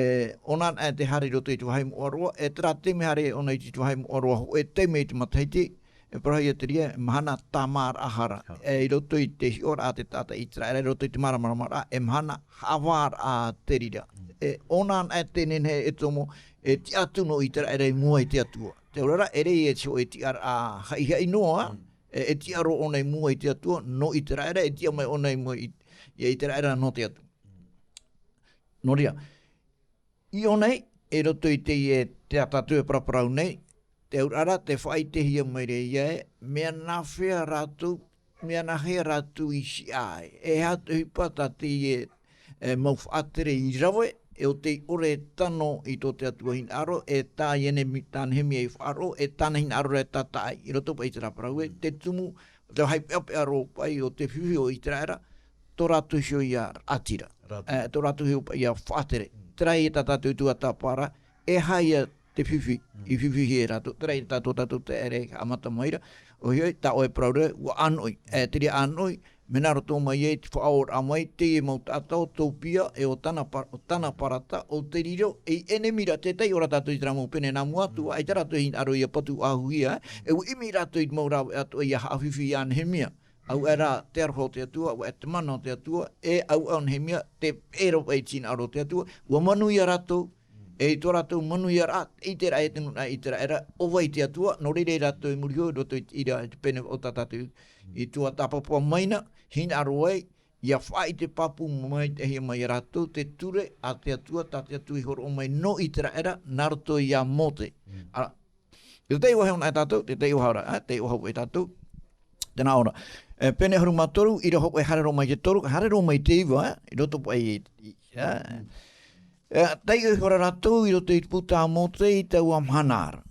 ʻōna anaʻe te haere i roto i te vāhi moʻa roa, e terā taime haere ʻōna i te vāhi moʻa roa, hōʻē taime i te matahiti, e parauhia te reira, mahana tāmāraʻa ra. E, i roto i te hiʻoraʻa a te taʻata Iteraera, i roto i te māramaramaraʻa, e mahana haʻavāraʻa te reira. E, ʻōna anaʻe te nehenehe e tomo, e tiʻa atu nō Iteraera i mua i te Atua. Te auraʻa, ʻere ia te hōʻē tiʻaraʻa haʻihaʻi noa, e, e tiʻa roa ʻōna i mua i te Atua, nō Iteraera, e tiʻa mai ʻōna i mua i, ia Iteraera nō te Atua. Nō reira, i ʻō nei, i roto i teie, te tā tātou e paraparau nei, te auraʻa, te faʻaʻitehia mai ra ia ē, mea nāfea rātou, mea nāhea rātou i siʻa ai. E aha te ʻohipa tā teie, e, mau faʻatere i rave, e ʻo tei ʻore tano i tō te Atua hinaʻaro, e tā Ieremi-, tā Nehemia i faʻaroʻo, e tāna hinaʻaro ra e tātaʻi, i roto paʻi i terā parau ē, te tumu, te vāhi peʻapeʻa roa paʻi o te fifi o Iteraera, tō rātou iho ia raʻatira. Rātou. E, tō rātou iho paʻi ia faʻatere. Terā ia tā tātou tuatāpapa ra, e aha ia te fifi, i fifihia e rātou, terā ia tā tō tātou taeaʻe ra e haʻamata mai ra, ʻoia hoʻi, tā ʻoe e parau ra, ʻua ʻānoʻi, e, te reira ʻānoʻi, mea nā roto mai ai te faʻaoraraʻa mai, teie mau taʻata o Topia, e ʻo Tana-, ʻo Tanaparata, ʻo te riro, ei ʻenemi ra, te taiʻo ra tātou i terā mau pene nā mua atu, ʻaita rātou e hinaʻaro ia patu faʻahouhia, e ʻua ʻimi rātou i te mau rāveʻa atoʻa ia haʻafifi ia Nehemia. Auaʻe rā te aroha o te Atua, auaʻe te mana o te Atua, e auaʻe ʻo Nehemia, te peʻe ra paʻi i te hinaʻaro o te Atua, ʻua manuia rātou, e i tō rātou manuiaraʻa, ʻite ra e te nūnaʻa Iteraera, ʻo vai te Atua, nō reira ia rātou i muri iho, i roto i te ʻīrava, i te pene o tā tātou i tuatāpapa mai na, hinaʻaro ai, ia faʻaʻite pāpū maitaʻihia mai ia rātou, te ture a te Atua, tā te Atua i hōroʻa mai nō Iteraera, nā roto ia Mōte. Ā, i te taiʻo hau anaʻe tātou, te taiʻo hau ra, ā, taiʻo hau e tātou. Tēnā ʻōna. E, pene ʻahuru mā toru, ʻīrava hōʻē haere roa mai te toru, haere roa mai te iva, ā, i roto paʻi i, i, ā. E, taiʻo ihora rātou i roto i te puta a Mōte i taua mahana ra.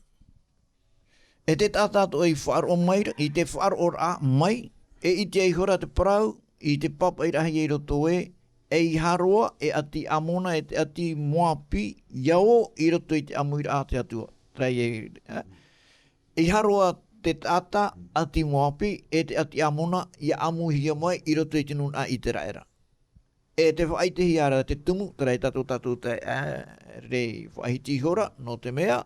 E te taʻata atoʻa i faʻaroʻo mai ra, i te faʻaroʻoraʻa mai, e ʻitea ihora te parau, i te pāpaʻiraʻahia i roto ē, eiaha roa e ʻāti Amona, e te ʻāti Moapi, ʻia ō i roto i te ʻāmuiraʻa a te Atua. Terā ia, ā. Eiaha roa te taʻata ʻāti Moapi, e te ʻāti Amona, ʻia ʻāmuihia mai i roto i te nūnaʻa Iteraera. E te faʻaʻitehia ra te tumu, terā ia tā tō tātou taeaʻe, ā, rei faʻahiti ihora, nō te mea,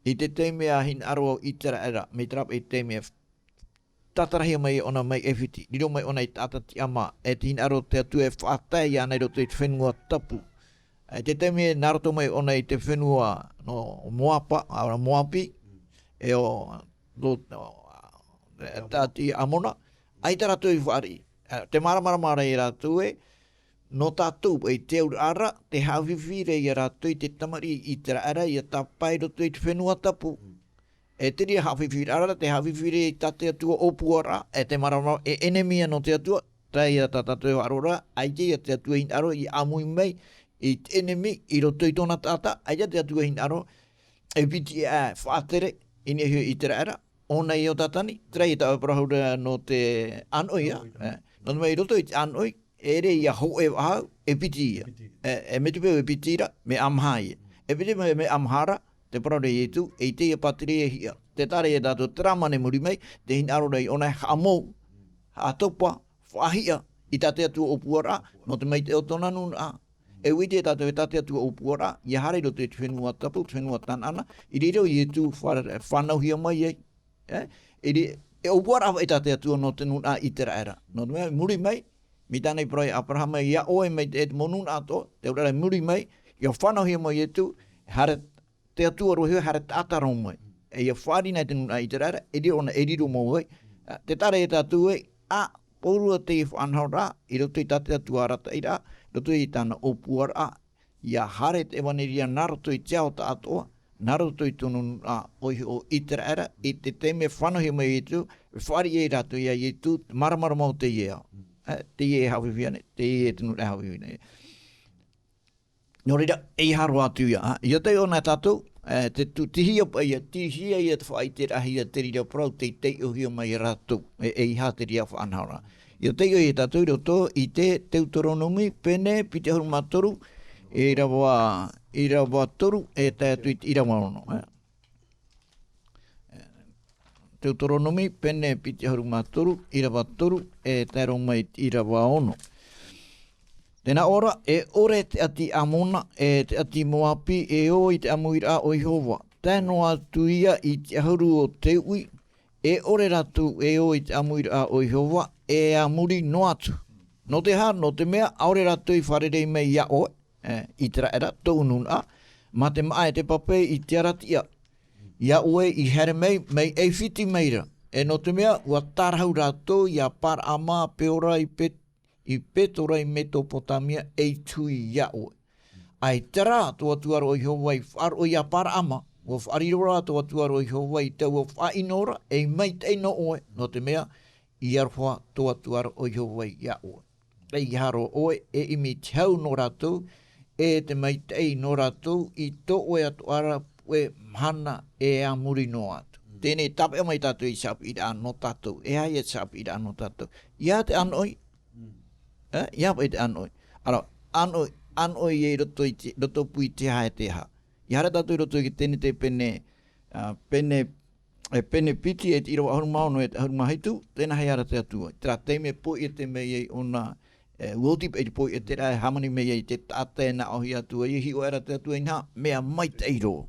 i te taime a hinaʻaro Iteraera, mai terā paʻi taime tātarahia mai ʻōna mai ʻAifiti, riro mai ʻōna ei taʻata tiʻamā, e te hinaʻaro o te Atua e faʻatae iāna i roto i te fenua tapu. E te taime nā roto mai ʻōna i te fenua nō Moapa, ā, Moapi, e ʻo, ʻo, ʻo, e te ʻāti Amona, ʻaita rātou i fāriʻi. E, te māramarama ra ia rātou ē, nō tātou, e te auraʻa ra, te haʻafifi ra ia rātou i te tamariʻi Iteraera, ʻia tāpae i roto i te fenua tapu. E te reira haʻafifi ra, te haʻafifi ra i tā te Atua ʻōpuaraʻa, e te māramarama, e ʻenemi nō te Atua, terā ia tā tātou e faʻaroʻo ra, ʻaita ia te Atua e hinaʻaro, ʻia ʻāmui mai, i te ʻenemi, i roto i tōna taʻata, ʻaita te Atua e hinaʻaro, e piti e faʻatere, i niʻa iho i Iteraera, ʻōna i ʻo Tātani, terā ia taʻu parau ra nō te ʻānoʻi, ā. Ānoʻi. E, nō te mea i roto i te ʻānoʻi, ʻere ia hōʻē faʻahou, e piti ia. Piti. E, e mea tupu e piti ra, mea ʻamaha ia. E piti mea, mea ʻamaha ra, te parau ra Ietu, e ʻite ia pātireia e hiʻa. Tē taʻa ra ia tātou terā manaʻo muri mai, tē hinaʻaro ra ʻōna e haʻamou, haʻatopa, faʻahiʻa, i tā te Atua ʻōpuaraʻa, nō te maitaʻi o tōna nūnaʻa. E ʻua ʻite tātou e tā te Atua ʻōpuaraʻa, ia haere i roto i te fenua tapu, te fenua Tanaana, i reira ʻo Ietu fa-, fānauhia mai ai. E, i re-, e ʻōpuaraʻa faʻahou tā te Atua nō te nūnaʻa ʻĪteraʻera. Nō te mea, muri mai, mai tāna i parau ia Aperahama, ia ʻoe mai te, te mau nūnaʻa atoʻa, te auraʻa muri mai, ia fānauhia mai Ietu, haere te Atua roa iho, haere taʻata roa mai. E ia fāriʻi na i te nūnaʻa ʻĪteraʻera, e riro na, e riro mau ai. Ā, tē taʻa ra ia tātou ē, ā, pōrua teie faʻanahoraʻa, i roto i tā te Atua arataʻiraʻa, i roto i tāna ʻōpuaraʻa, ia haere te ʻevaneria nā roto i te ao tāʻātoʻa, nā roto i tōna nūnaʻa ʻoia hoʻi ʻo ʻĪteraʻera, i te taime fānauhia mai Ietu, e fāriʻi ai rātou ia Ietu, māramarama ʻo teie ao. Ā, teie e haʻafifi ana, teie te nūnaʻa e haʻafifi ana. Nō reira, ʻeiaha roa atu ia, ā, ʻia taiʻo na tātou, ā, te tu-, tihia paʻi ia, tihia ia te faʻaʻiteraʻahia te reira parau tei taiʻohia mai ia rātou, e, ʻeiaha te reira faʻanahoraʻa. ʻIa taiʻo ia tātou i roto i te Teuteronome, pene piti ʻahuru mā toru, ʻīrava, ʻīrava toru, e tae atu i te ʻīrava ono, ā. Teuteronome, pene piti ʻahuru mā toru, ʻīrava toru, e tae roa mai i te ʻīrava ono. Tē nā ʻō ra, e ʻore te ʻāti Amona, e te ʻāti Moapi, e ō i te ʻāmuiraʻa o Iehova. Tae noa atu ia i te ʻahuru o te uʻi, e ʻore rātou e ō i te ʻāmuiraʻa o Iehova, e a muri noa atu. Nō te aha, nō te mea, ʻaore rātou i fārerei mai iā ʻoe, e, ʻĪteraʻera, tōʻu nūnaʻa, mā te māʻa e te pape i te ara tiʻa. Iā ʻoe i haere mai, mai ʻAifiti mai ra. E nō te mea, ʻua tārahu rātou iā Paraama, Peora i Pe-, i Petora i Mesopotamia, ei tuhi iā ʻoe. ʻAita rā, tō Atua ra ʻo Iehova i faʻaroʻo iā Paraama, ʻua faʻariro rā tō Atua ra ʻo Iehova i taua faʻaʻino ra, ei maitaʻi nō ʻoe, nō te mea, i aroha tō Atua ra ʻo Iehova iā ʻoe. ʻEiaha roa ʻoe e ʻimi i te hau nō rātou, e te maitaʻi nō rātou i tō ʻoe atoʻa ra puʻe mahana e a muri noa atu. Mm. Teie tāpeʻa mai tātou i te haʻapiʻiraʻa nō tātou. E aha ia te haʻapiʻiraʻa nō tātou? ʻEiaha te ʻānoʻi. Mm. E, ʻeiaha paʻi te ʻānoʻi. ʻĀreʻa, ʻānoʻi, ʻānoʻi i roto i te, roto pū i te aha e te aha. ʻIa haere tātou i roto i te Tenete pene, ā, pene, e, pene piti e te ʻīrava ʻahuru mā ono e te ʻahuru mā hitu, tē nā hea ra te Atua. Terā taime e poʻiete mai ai ʻōna, e, ʻua oti paʻi te poʻieteraʻa e hāmani mai ai te taʻata e nā ʻō hia atu ai, e hiʻo aʻera te Atua inaha, mea maitaʻi roa.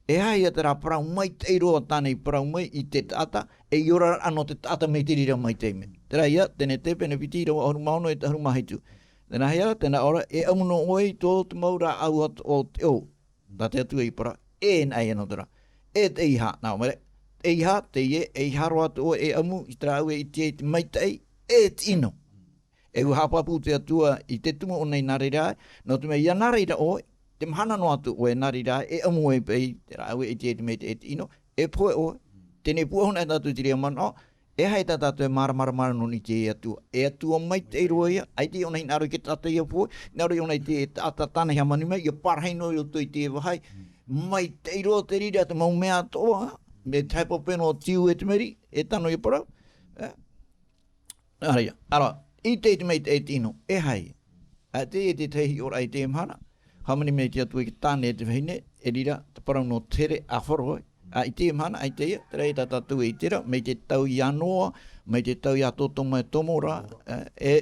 E aha ia terā parau maitaʻi roa tāna i parau mai i te taʻata, e i ora ra nō te taʻata mai te reira mai taime. Terā ia, Tenete pene piti ʻīrava ʻahuru mā ono e te ʻahuru mā hitu. Tē nā hea ra, tē nā ʻō ra, e ʻamu noa ʻoe i tō te mau rāʻau atoʻa o te ʻō. Tā te Atua i parau, e nā ia nō terā. E te ʻeiaha, nā ʻō mai ra, ʻeiaha, teie, ʻeiaha roa atu ʻoe e ʻamu i terā ʻoe e ʻite ai te maitaʻi, e te ʻino. E ʻua haʻapāpū te Atua i te tumu ʻōna i nā reira ai, nō te mea ʻia nā reira ʻoe, te mahana noa atu ʻoe nā reira ai, e ʻamu ai paʻi, terā ʻoe e ʻite ai te maitaʻi e te ʻino, e pohe ʻoe, teie nei pūʻohu na tātou i te reira manaʻo, e aha ia tā tātou e māramarama ra nō niʻa i te Atua? E Atua maitaʻi roa ia, ʻaita ʻōna i hinaʻaro i te taʻata ʻia pohe, hinaʻaro ʻōna i te taʻata tāna i hāmani mai, ʻia parahi noa i roto i te vāhi, maitaʻi roa te reira te mau mea atoʻa, mai te haʻapape nō Tiu e te Meri, e tano ʻia parau, e, ʻAreʻa, ʻāreʻa, i te, i te maitaʻi e te ʻino, e aha ia. ʻAita e te tahi hiʻoraʻa i teie mahana, hāmani mai te Atua i te tāne e te vahine, e riro te parau nō te here a Faro ai. ʻA, i teie mahana, ʻaita ia, terā ia tā tātou e ʻite ra, mai te tau ia Noa, mai te tau ia Sotoma e Gomora, e, e,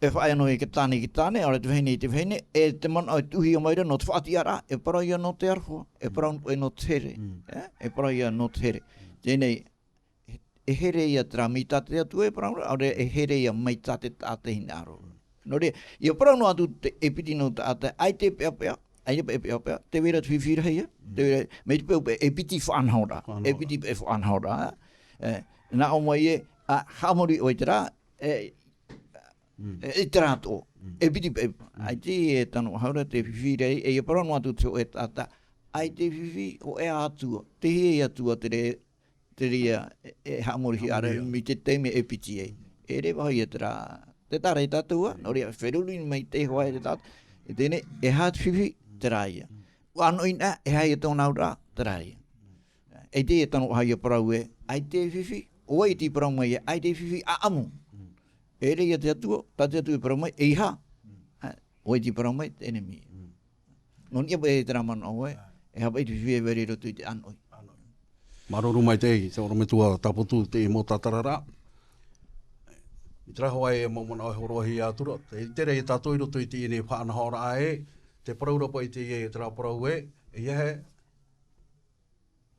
e faʻaea noa i te tāne, i te tāne, ʻaore te vahine, i te vahine, e te manaʻo e tuʻuhia mai ra nō te faʻatiʻaraʻa, e parau ia nō te aroha, e parau, e nō te here, Mm. e, e parau ia nō te here. Teie nei, e, e here ia terā mai tā te Atua e parau ra, ʻaore e here ia mai tā te taʻata e hinaʻaro. Nō reira, ʻia parau noa atu te, e piti nō taʻata, ʻaita e peʻapeʻa, ʻaita e peʻapeʻa, tē vai ra te fifi rahi ia, Mm. tē vai ra, mai te peu e piti faʻanahoraʻa, Faʻanahoraʻa. e piti e faʻanahoraʻa, e, nā ʻō mai ē, ā, haʻamori ʻoe i terā, e, Mm. e, i terā atoʻa, Mm. e piti, e, ʻaita e tano faʻahou ra te fifi rahi, e ʻia parau noa atu te hōʻē taʻata, ʻaita e fifi, hōʻē ā Atua, te hia Atua te re-, te reira e, e haʻamori hia ra Haʻamori. mai te taime e piti ai. E reva ia terā. Tē taʻa ra ia tātou ā, nō reira, feruri mai te hoa e te taʻata. E teie nei, e aha te fifi, terā ia. ʻUa ʻanoʻi na, e aha ia tōna auraʻa, terā ia. ʻAita e tano faʻahou ia parau ē, ʻaita e fifi, ʻo vai tei parau mai ē, ʻaita e fifi, ʻa ʻamu. E ʻere ia te Atua, tā te Atua e parau mai, ʻeiaha. Mm. Ā, ʻoia tei parau mai, te ʻenemi. Mm. Nō niʻa paʻi terā manaʻo ē, ā, e aha paʻi te fifi e vai ra i roto i te ʻānoʻi. ʻĀnoʻi. Māuruuru maitaʻi, te ʻorometua Tāpotu, teie mau tātararaʻa. I terā hoʻi e mau manaʻo e hōroʻahia atu ra, tē ʻite ra ia tātou i roto i teie nei faʻanahoraʻa ē, te parau ra paʻi teie, terā parau ē, ʻeiaha,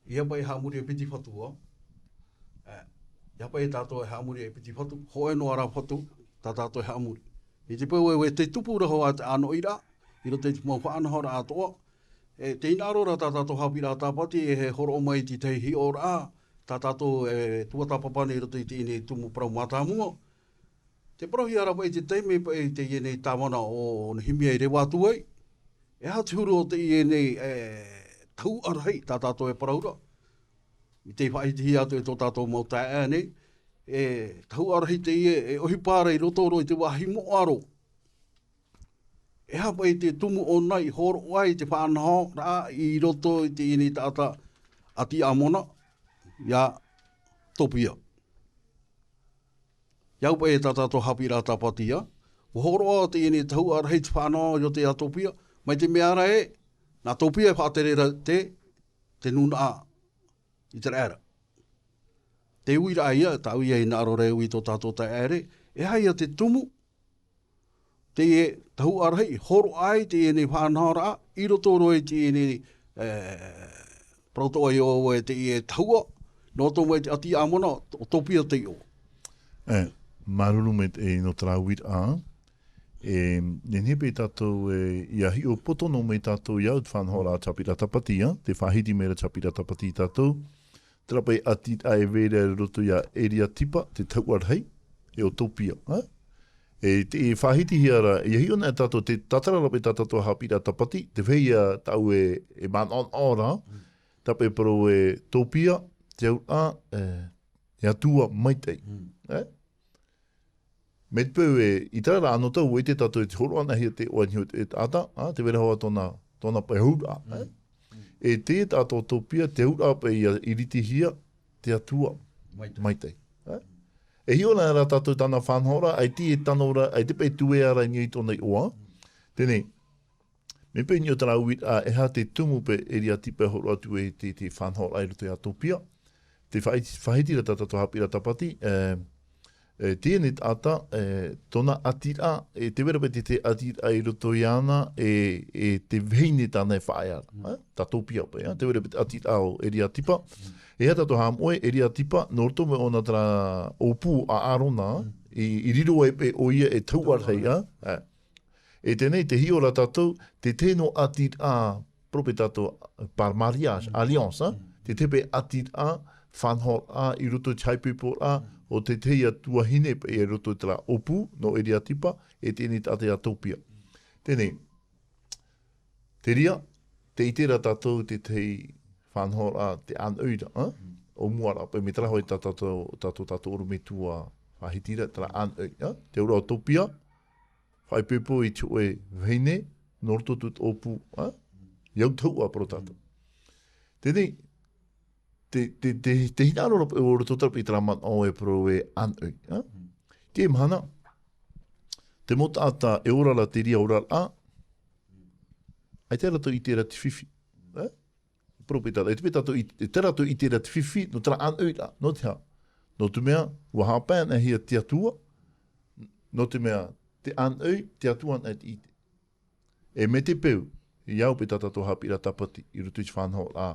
ʻeiaha paʻi e haʻamori e piti fatu, ā. Ā, ʻeiaha paʻi tātou e haʻamori e piti fatu, hōʻē noa ra fatu, tā tātou e haʻamori. I te peu ē, ʻua tupu ra hoʻi te ʻānoʻiraʻa, i roto i te mau faʻanahoraʻa atoʻa, e, tē hinaʻaro ra tā tātou haʻapiʻiraʻa Tāpati, e hōroʻa mai i te tahi hiʻoraʻa, tā tātou e tuatāpapa nei i roto i teie nei tumu parau mātāmua. Tē parauhia ra paʻi i te taime paʻi i teie nei tāvana ʻo Nehemia i reva atu ai. E aha te huru o teie nei, e, tahuʻa rahi, tā tātou e parau ra. I te faʻahitihia atu e tō tātou mau taeaʻe nei, e, tahuʻa rahi teie, e ʻohipa ra i roto roa i te vāhi moʻa roa. E aha paʻi te tumu ʻōna i hōroʻa ai te faʻanahoraʻa i roto i teie nei taʻata ʻāti ʻAmona, ia Topia. ʻIa au paʻi e tā tātou haʻapiʻiraʻa Tāpati ā, ʻua hōroʻa teie nei tahuʻa rahi te faʻanaho i roto ia Topia, mai te mea ra ē, nā Topia e faʻatere ra te, te nūnaʻa ʻĪteraʻera. Te uiraʻa ia, tāʻu ia e hinaʻaro ra e ui i tō tātou taeaʻe, e aha ia te tumu, teie tahuʻa rahi, hōroʻa ai teie nei faʻanahoraʻa, i roto roa i teie nei, e, parau atoʻa ia ʻoe teie tahuʻa, nō roto mai te ʻāti ʻAmona, ʻo Topia te iʻoa. E, māuruuru maitaʻi nō terā uiraʻa, e, nehenehe paʻi tātou e, ʻia hiʻo poto noa mai tātou ia au te faʻanahoraʻa a te haʻapiʻiraʻa Tāpati ā, tē faʻahiti mai ra te haʻapiʻiraʻa Tāpati ia tātou, terā paʻi ʻātiraʻa e vai ra i roto ia Eriatipa, te tahuʻa rahi, e ʻo Topia, ā? E te, e faʻahitihia ra, ʻia hiʻo na tātou, tē tātara ra paʻi tā tātou haʻapiʻiraʻa Tāpati, tē vai ia tāʻu e, e manaʻonaʻo ra, mm, terā paʻi parau e Topia, te auraʻa, e, e Atua maitaʻi, mm, ā? Mai te peu ē, i terā ra anotau, ʻua ʻite tātou i te hōroʻa nāhea te iʻoa i niʻa i te taʻata, ā, tē vai ra hoʻi tōna, tōna paʻi auraʻa, ā? Mm. Mm. E te taʻata ʻo Topia, te auraʻa paʻi ʻia iritihia, te Atua maitaʻi. Maitaʻi, ā? E hiʻo na ra tātou tāna faʻanahoraʻa, ʻaita e tano ra, ʻaita paʻi e tuea ra i niʻa i tōna iʻoa. Mm. Teie nei, mai paʻi i niʻa i terā uiraʻa, e aha te tumu paʻi Eriatipa e hōroʻa atu ai te, te faʻanahoraʻa i roto ia Topia. Tē faʻahiti, faʻahiti ra tā tātou haʻapiʻiraʻa Tāpati, e, e, teie nei taʻata, e, tōna ʻātiraʻa, e, tē vai ra paʻi te, te ʻātiraʻa i roto iāna, e, e te vahine tāna e faʻaea ra, mm, ā? Tā Topia paʻi, ā? Tē vai ra paʻi te ʻātiraʻa ʻo Eriatipa. Mm. E aha tātou haʻamoʻe, Eriatipa, nō roto mai ʻōna terā ʻōpū a ʻĀrona, mm, i, i riro ai paʻi ʻoia e tahuʻa rahi, ā? Ā. E teie nei, tē hiʻo ra tātou, te tahi noa ʻātiraʻa, parau paʻi tātou, par mariage, mm, alliance, ā? Mm. Te tahi paʻi ʻātiraʻa, faʻanahoraʻa, i roto i te haʻaipoiporaʻa, mm, ʻo te tahi ā tuahine paʻi i roto i terā ʻōpū, nō Eriatipa, e teie nei taʻata ia Topia. Teie nei, te reira, tē ʻite ra tātou te tahi faʻanahoraʻa, te ʻānoʻiraʻa, ā? Mm. ʻŌmuaraʻa, paʻi mai terā hoʻi tā tātou, tā tō tātou ʻorometua faʻahiti ra, terā ʻānoʻi, ā? Te auraʻa ʻo Topia, faʻaipoipo i te hōʻē vahine, nō roto atu i te ʻōpū, ā? ʻIa au tahuʻa, parau tātou. Teie nei, te, te, te, tē hinaʻaro ra paʻi ʻoe i roto terā paʻi terā manaʻo e parau e ʻānoʻi, ā? Teie mahana, te mau taʻata e ora ra te reira oraraʻa, ʻaita rātou i ʻite ra te fifi, ā? Parau paʻi tātou, e te paʻi tātou i, e te rātou i ʻite ra te fifi, nō terā ʻānoʻiraʻa, nō te aha? Nō te mea, ʻua haʻapae anaʻe hia te Atua, nō te mea, te ʻānoʻi, te Atua anaʻe te ʻite. E mai te peu, ʻia au paʻi tā tātou haʻapiʻiraʻa Tāpati, i roto i te faʻanahoraʻa,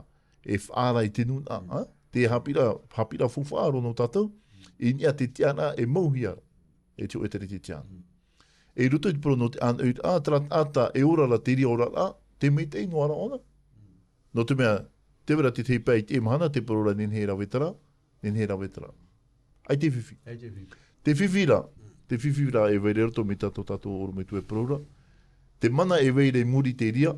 e faʻaara i te nūnaʻa, ā? Te haʻapiʻiraʻa, haʻapiʻiraʻa faufaʻa roa nō tātou, i niʻa i te tiʻaraʻa e mauhia ra, e te hōʻē teretetiāna. E i roto i te parau nō te ʻānoʻiraʻa, terā taʻata e ora ra te reira oraraʻa, tē maitaʻi noa ra ʻōna. Nō te mea, tē vai ra te tahi pae i teie mahana, tē parau ra nehenehe e rave terā, nehenehe e rave terā. ʻAita e fifi. ʻAita e fifi. Te fifi ra, te fifi ra e vai ra i roto mai tā tō tātou ʻorometua e parau ra. Te mana e vai ra i muri i te reira,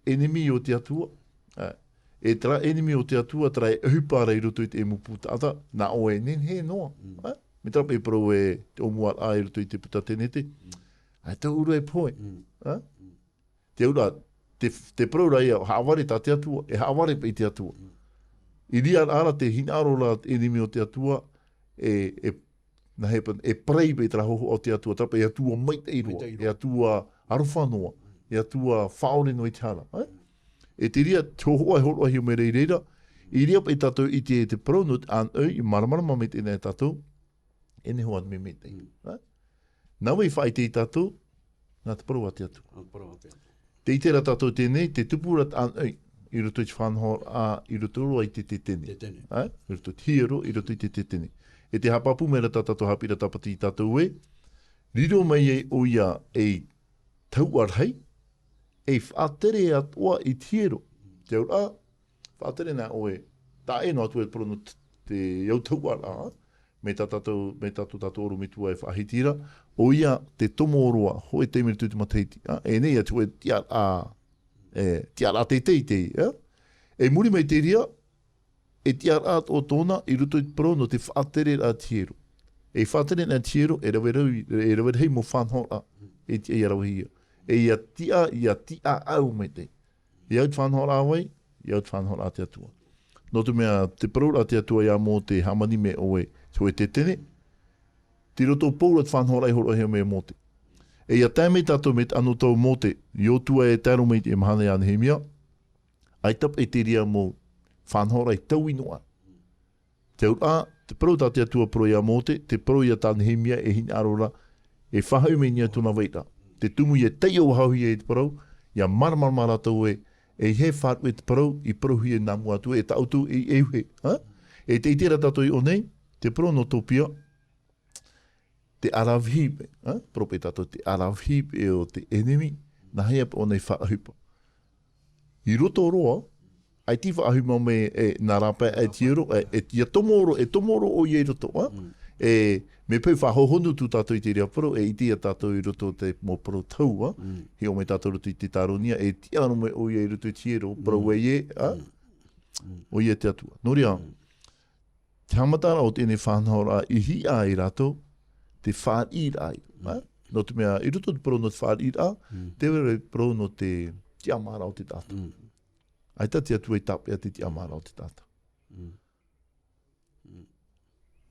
ʻenemi o te Atua. Ā, e terā ʻenemi o te Atua, terā e ʻohipa ra i roto i te ʻēmupū taʻata, nā ʻoe e nehenehe noa. Mm. Ā, mai terā paʻi e parau e te ʻōmuaraʻa i roto i te puta Tenete. Mm. ʻAita ʻoe e pohe. Mm. Ā? Mm. Te auraʻa, te, te parau ra ïa, haʻavare tā te Atua, e haʻavare paʻi te Atua. Mm. I reira ra te hinaʻaro ra te ʻenemi o te Atua, e, e, Nā hea paʻi, e parau paʻi terā hōhoʻa o te Atua, terā paʻi e Atua maitaʻi roa, maitaʻi roa. E Atua aroha noa, e Atua faʻaʻore noa i te hara, ē? E te reira, te hōhoʻa e hōroʻahia mai ra i reira, i reira paʻi tātou i ʻite i te parau nō te ʻānoʻi, i māramarama mai teie nei tātou, e nehenehe ā mea maitaʻi, ē? Nā vai e faʻaʻite ia tātou, nā te parau a te Atua. Nā te parau a te Atua. Tē ʻite ra tātou teie nei, tē tupu ra te ʻānoʻi i roto i te faʻanahoraʻa, i roto roa i te tetene. Tetene. Ē? I roto i te hiero, i roto i te tetene. E tē haʻapāpū mai ra tā tātou haʻapiʻiraʻa tāpati ia tātou ē, riro mai ai ʻoia ei tahuʻa rahi, ei faʻatere atoʻa i te hiero. Te auraʻa, faʻatere na ʻoe, taʻa ʻē noa atu e te parau nō te, te autahuʻaraʻa, mai tā tātou, mai tā tō tātou ʻorometua e faʻahiti ra, ʻoia te tomo roa, hōʻē taime i roto i te matahiti, ā, e nei atu e tiʻaraʻa, e, tiʻaraʻa teitei, ā? E muri mai i te reira, e tiʻaraʻa atoʻa tōna i roto i te parau nō te faʻatereraʻa i te hiero. E faʻatere na te hiero, e rave rahi, e rave rahi mau faʻanahoraʻa, e tiʻa ia ravehia. E ia tiʻa, ia tiʻaʻau maitaʻi. I au te faʻanahoraʻa vai, i au te faʻanahoraʻa a te Atua. Nō te mea, te parauraʻa a te Atua ia Mōte, hāmani mai ʻoe, te hōʻē tetene, tei roto paʻi ra te faʻanahoraʻa i hōroʻahia mai e Mōte. E ia tae mai tātou mai te anotau o Mōte, Iosua e tae roa mai i te mahana ia Nehemia, ʻaita paʻi te reira mau faʻanahoraʻa i taui noa. Te auraʻa, te parau tā te Atua parau ia Mōte, te parau ia tā Nehemia e hinaʻaro ra, e faʻahoʻi mai nei tōna vairaʻa. Te tumu ia taiʻo faʻahou i te parau, ia māramarama rātou ē, e hē faʻaruʻe te parau, i parauhia nā mua atu, e tāʻu atu, e, e uhe, ā? E tē ʻite ra tātou i ʻō nei, te parau nō Topia, te ʻaravihi paʻi, ā? Parau paʻi tātou te ʻaravihi paʻi o te ʻenemi, nā hea paʻi ʻōna i faʻaʻohipa. I roto roa, ʻaita i faʻaʻohipa mai, e, nā rāpae e te hiero, e, e, ia tomo roa, e tomo roa ʻoia i roto, ā? Mm. E, mea paʻi faʻahohonu atu tātou i te reira parau, e ʻite ia tātou i roto i te mau parau tau, ā? Mm. Hiʻo mai tātou i roto i te Tāronia, e tiʻa roa mai ʻoia i roto i te hiero, parau Mm. ai ē, ā? Mm. Mm. ʻOia te Atua. Nō reira, Mm. te haʻamataraʻa o teie faʻanahoraʻa i hiʻo ai rātou, te fāriʻiraʻa. Mm. Ā? Nō te mea, i roto i te parau nō te fāriʻiraʻa, Mm. te reira parau nō te tiʻamāraʻa o te taʻata. Mm. ʻAita te Atua i tāpeʻa te tiʻamāraʻa o te taʻata. Mm. Mm.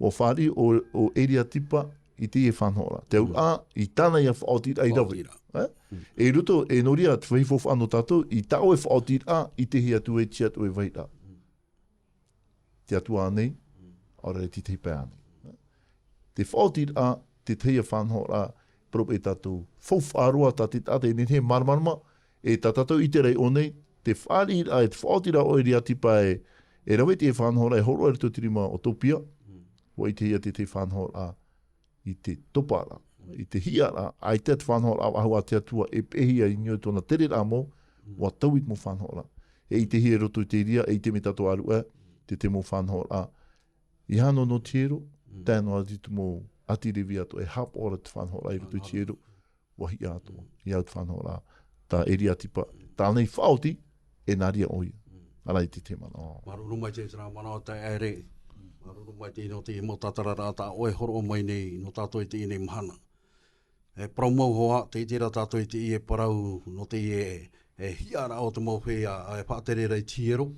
ʻUa fāriʻi ʻo, ʻo Eriatipa i teie faʻanahoraʻa. Te Mm. auraʻa, i tāna ia faʻaotiraʻa i rave. Faʻaotiraʻa. Ā? Mm. E i roto, e nō reira, te faufaʻa nō tātou, i tā ʻoe faʻaotiraʻa, i te hea atu e tiʻa atu e vairaʻa. Mm. Te Atua ānei, Mm. ʻaore rā te tahi pae ānei. Te faʻaotiraʻa, te tahi faʻanahoraʻa, parau paʻi tātou, faufaʻa roa tā te taʻata e nehenehe māramarama, e tā tātou i ʻite ra i ʻō nei, te fāriʻiraʻa, e te faʻaotiraʻa o Eriatipa e, e rave i te faʻanahoraʻa, e hōroʻa i roto i te rima o Topia, Mm. ʻua ʻitehia te tahi faʻanahoraʻa, i te toparaʻa, i te hiʻaraʻa, ʻaita te faʻanahoraʻa faʻahou a te Atua, e peʻehia i niʻa i tōna tereraʻa mau, Mm. ʻua taui te mau faʻanahoraʻa. E ʻitehia i roto i te reira, e ʻite mai tātou ʻāruʻe, te, te mau faʻanahoraʻa, i hano nō te hiero, Mm. tae noa atu i te mau ʻāti Levi atoʻa, e haʻapaʻo ra te faʻanahoraʻa i roto i te hiero, ʻua hiʻa atoʻa, Mm. i au te faʻanahoraʻa, tā Eriatipa, tāna i faʻaoti, e nā reira ʻoia. Mm. Ara i te te mana. Māuruuru maitaʻi terā manaʻo taeaʻe. Māuruuru maitaʻi nō te mau tātararaʻa tā ʻoe hōroʻa mai nei, nō tātou i teie mahana. E parau mau hoʻi, tē ʻite ra tātou i teie parau, nō teie, e hiʻaraʻa o te mau feiā, e faʻatere ra i te hiero.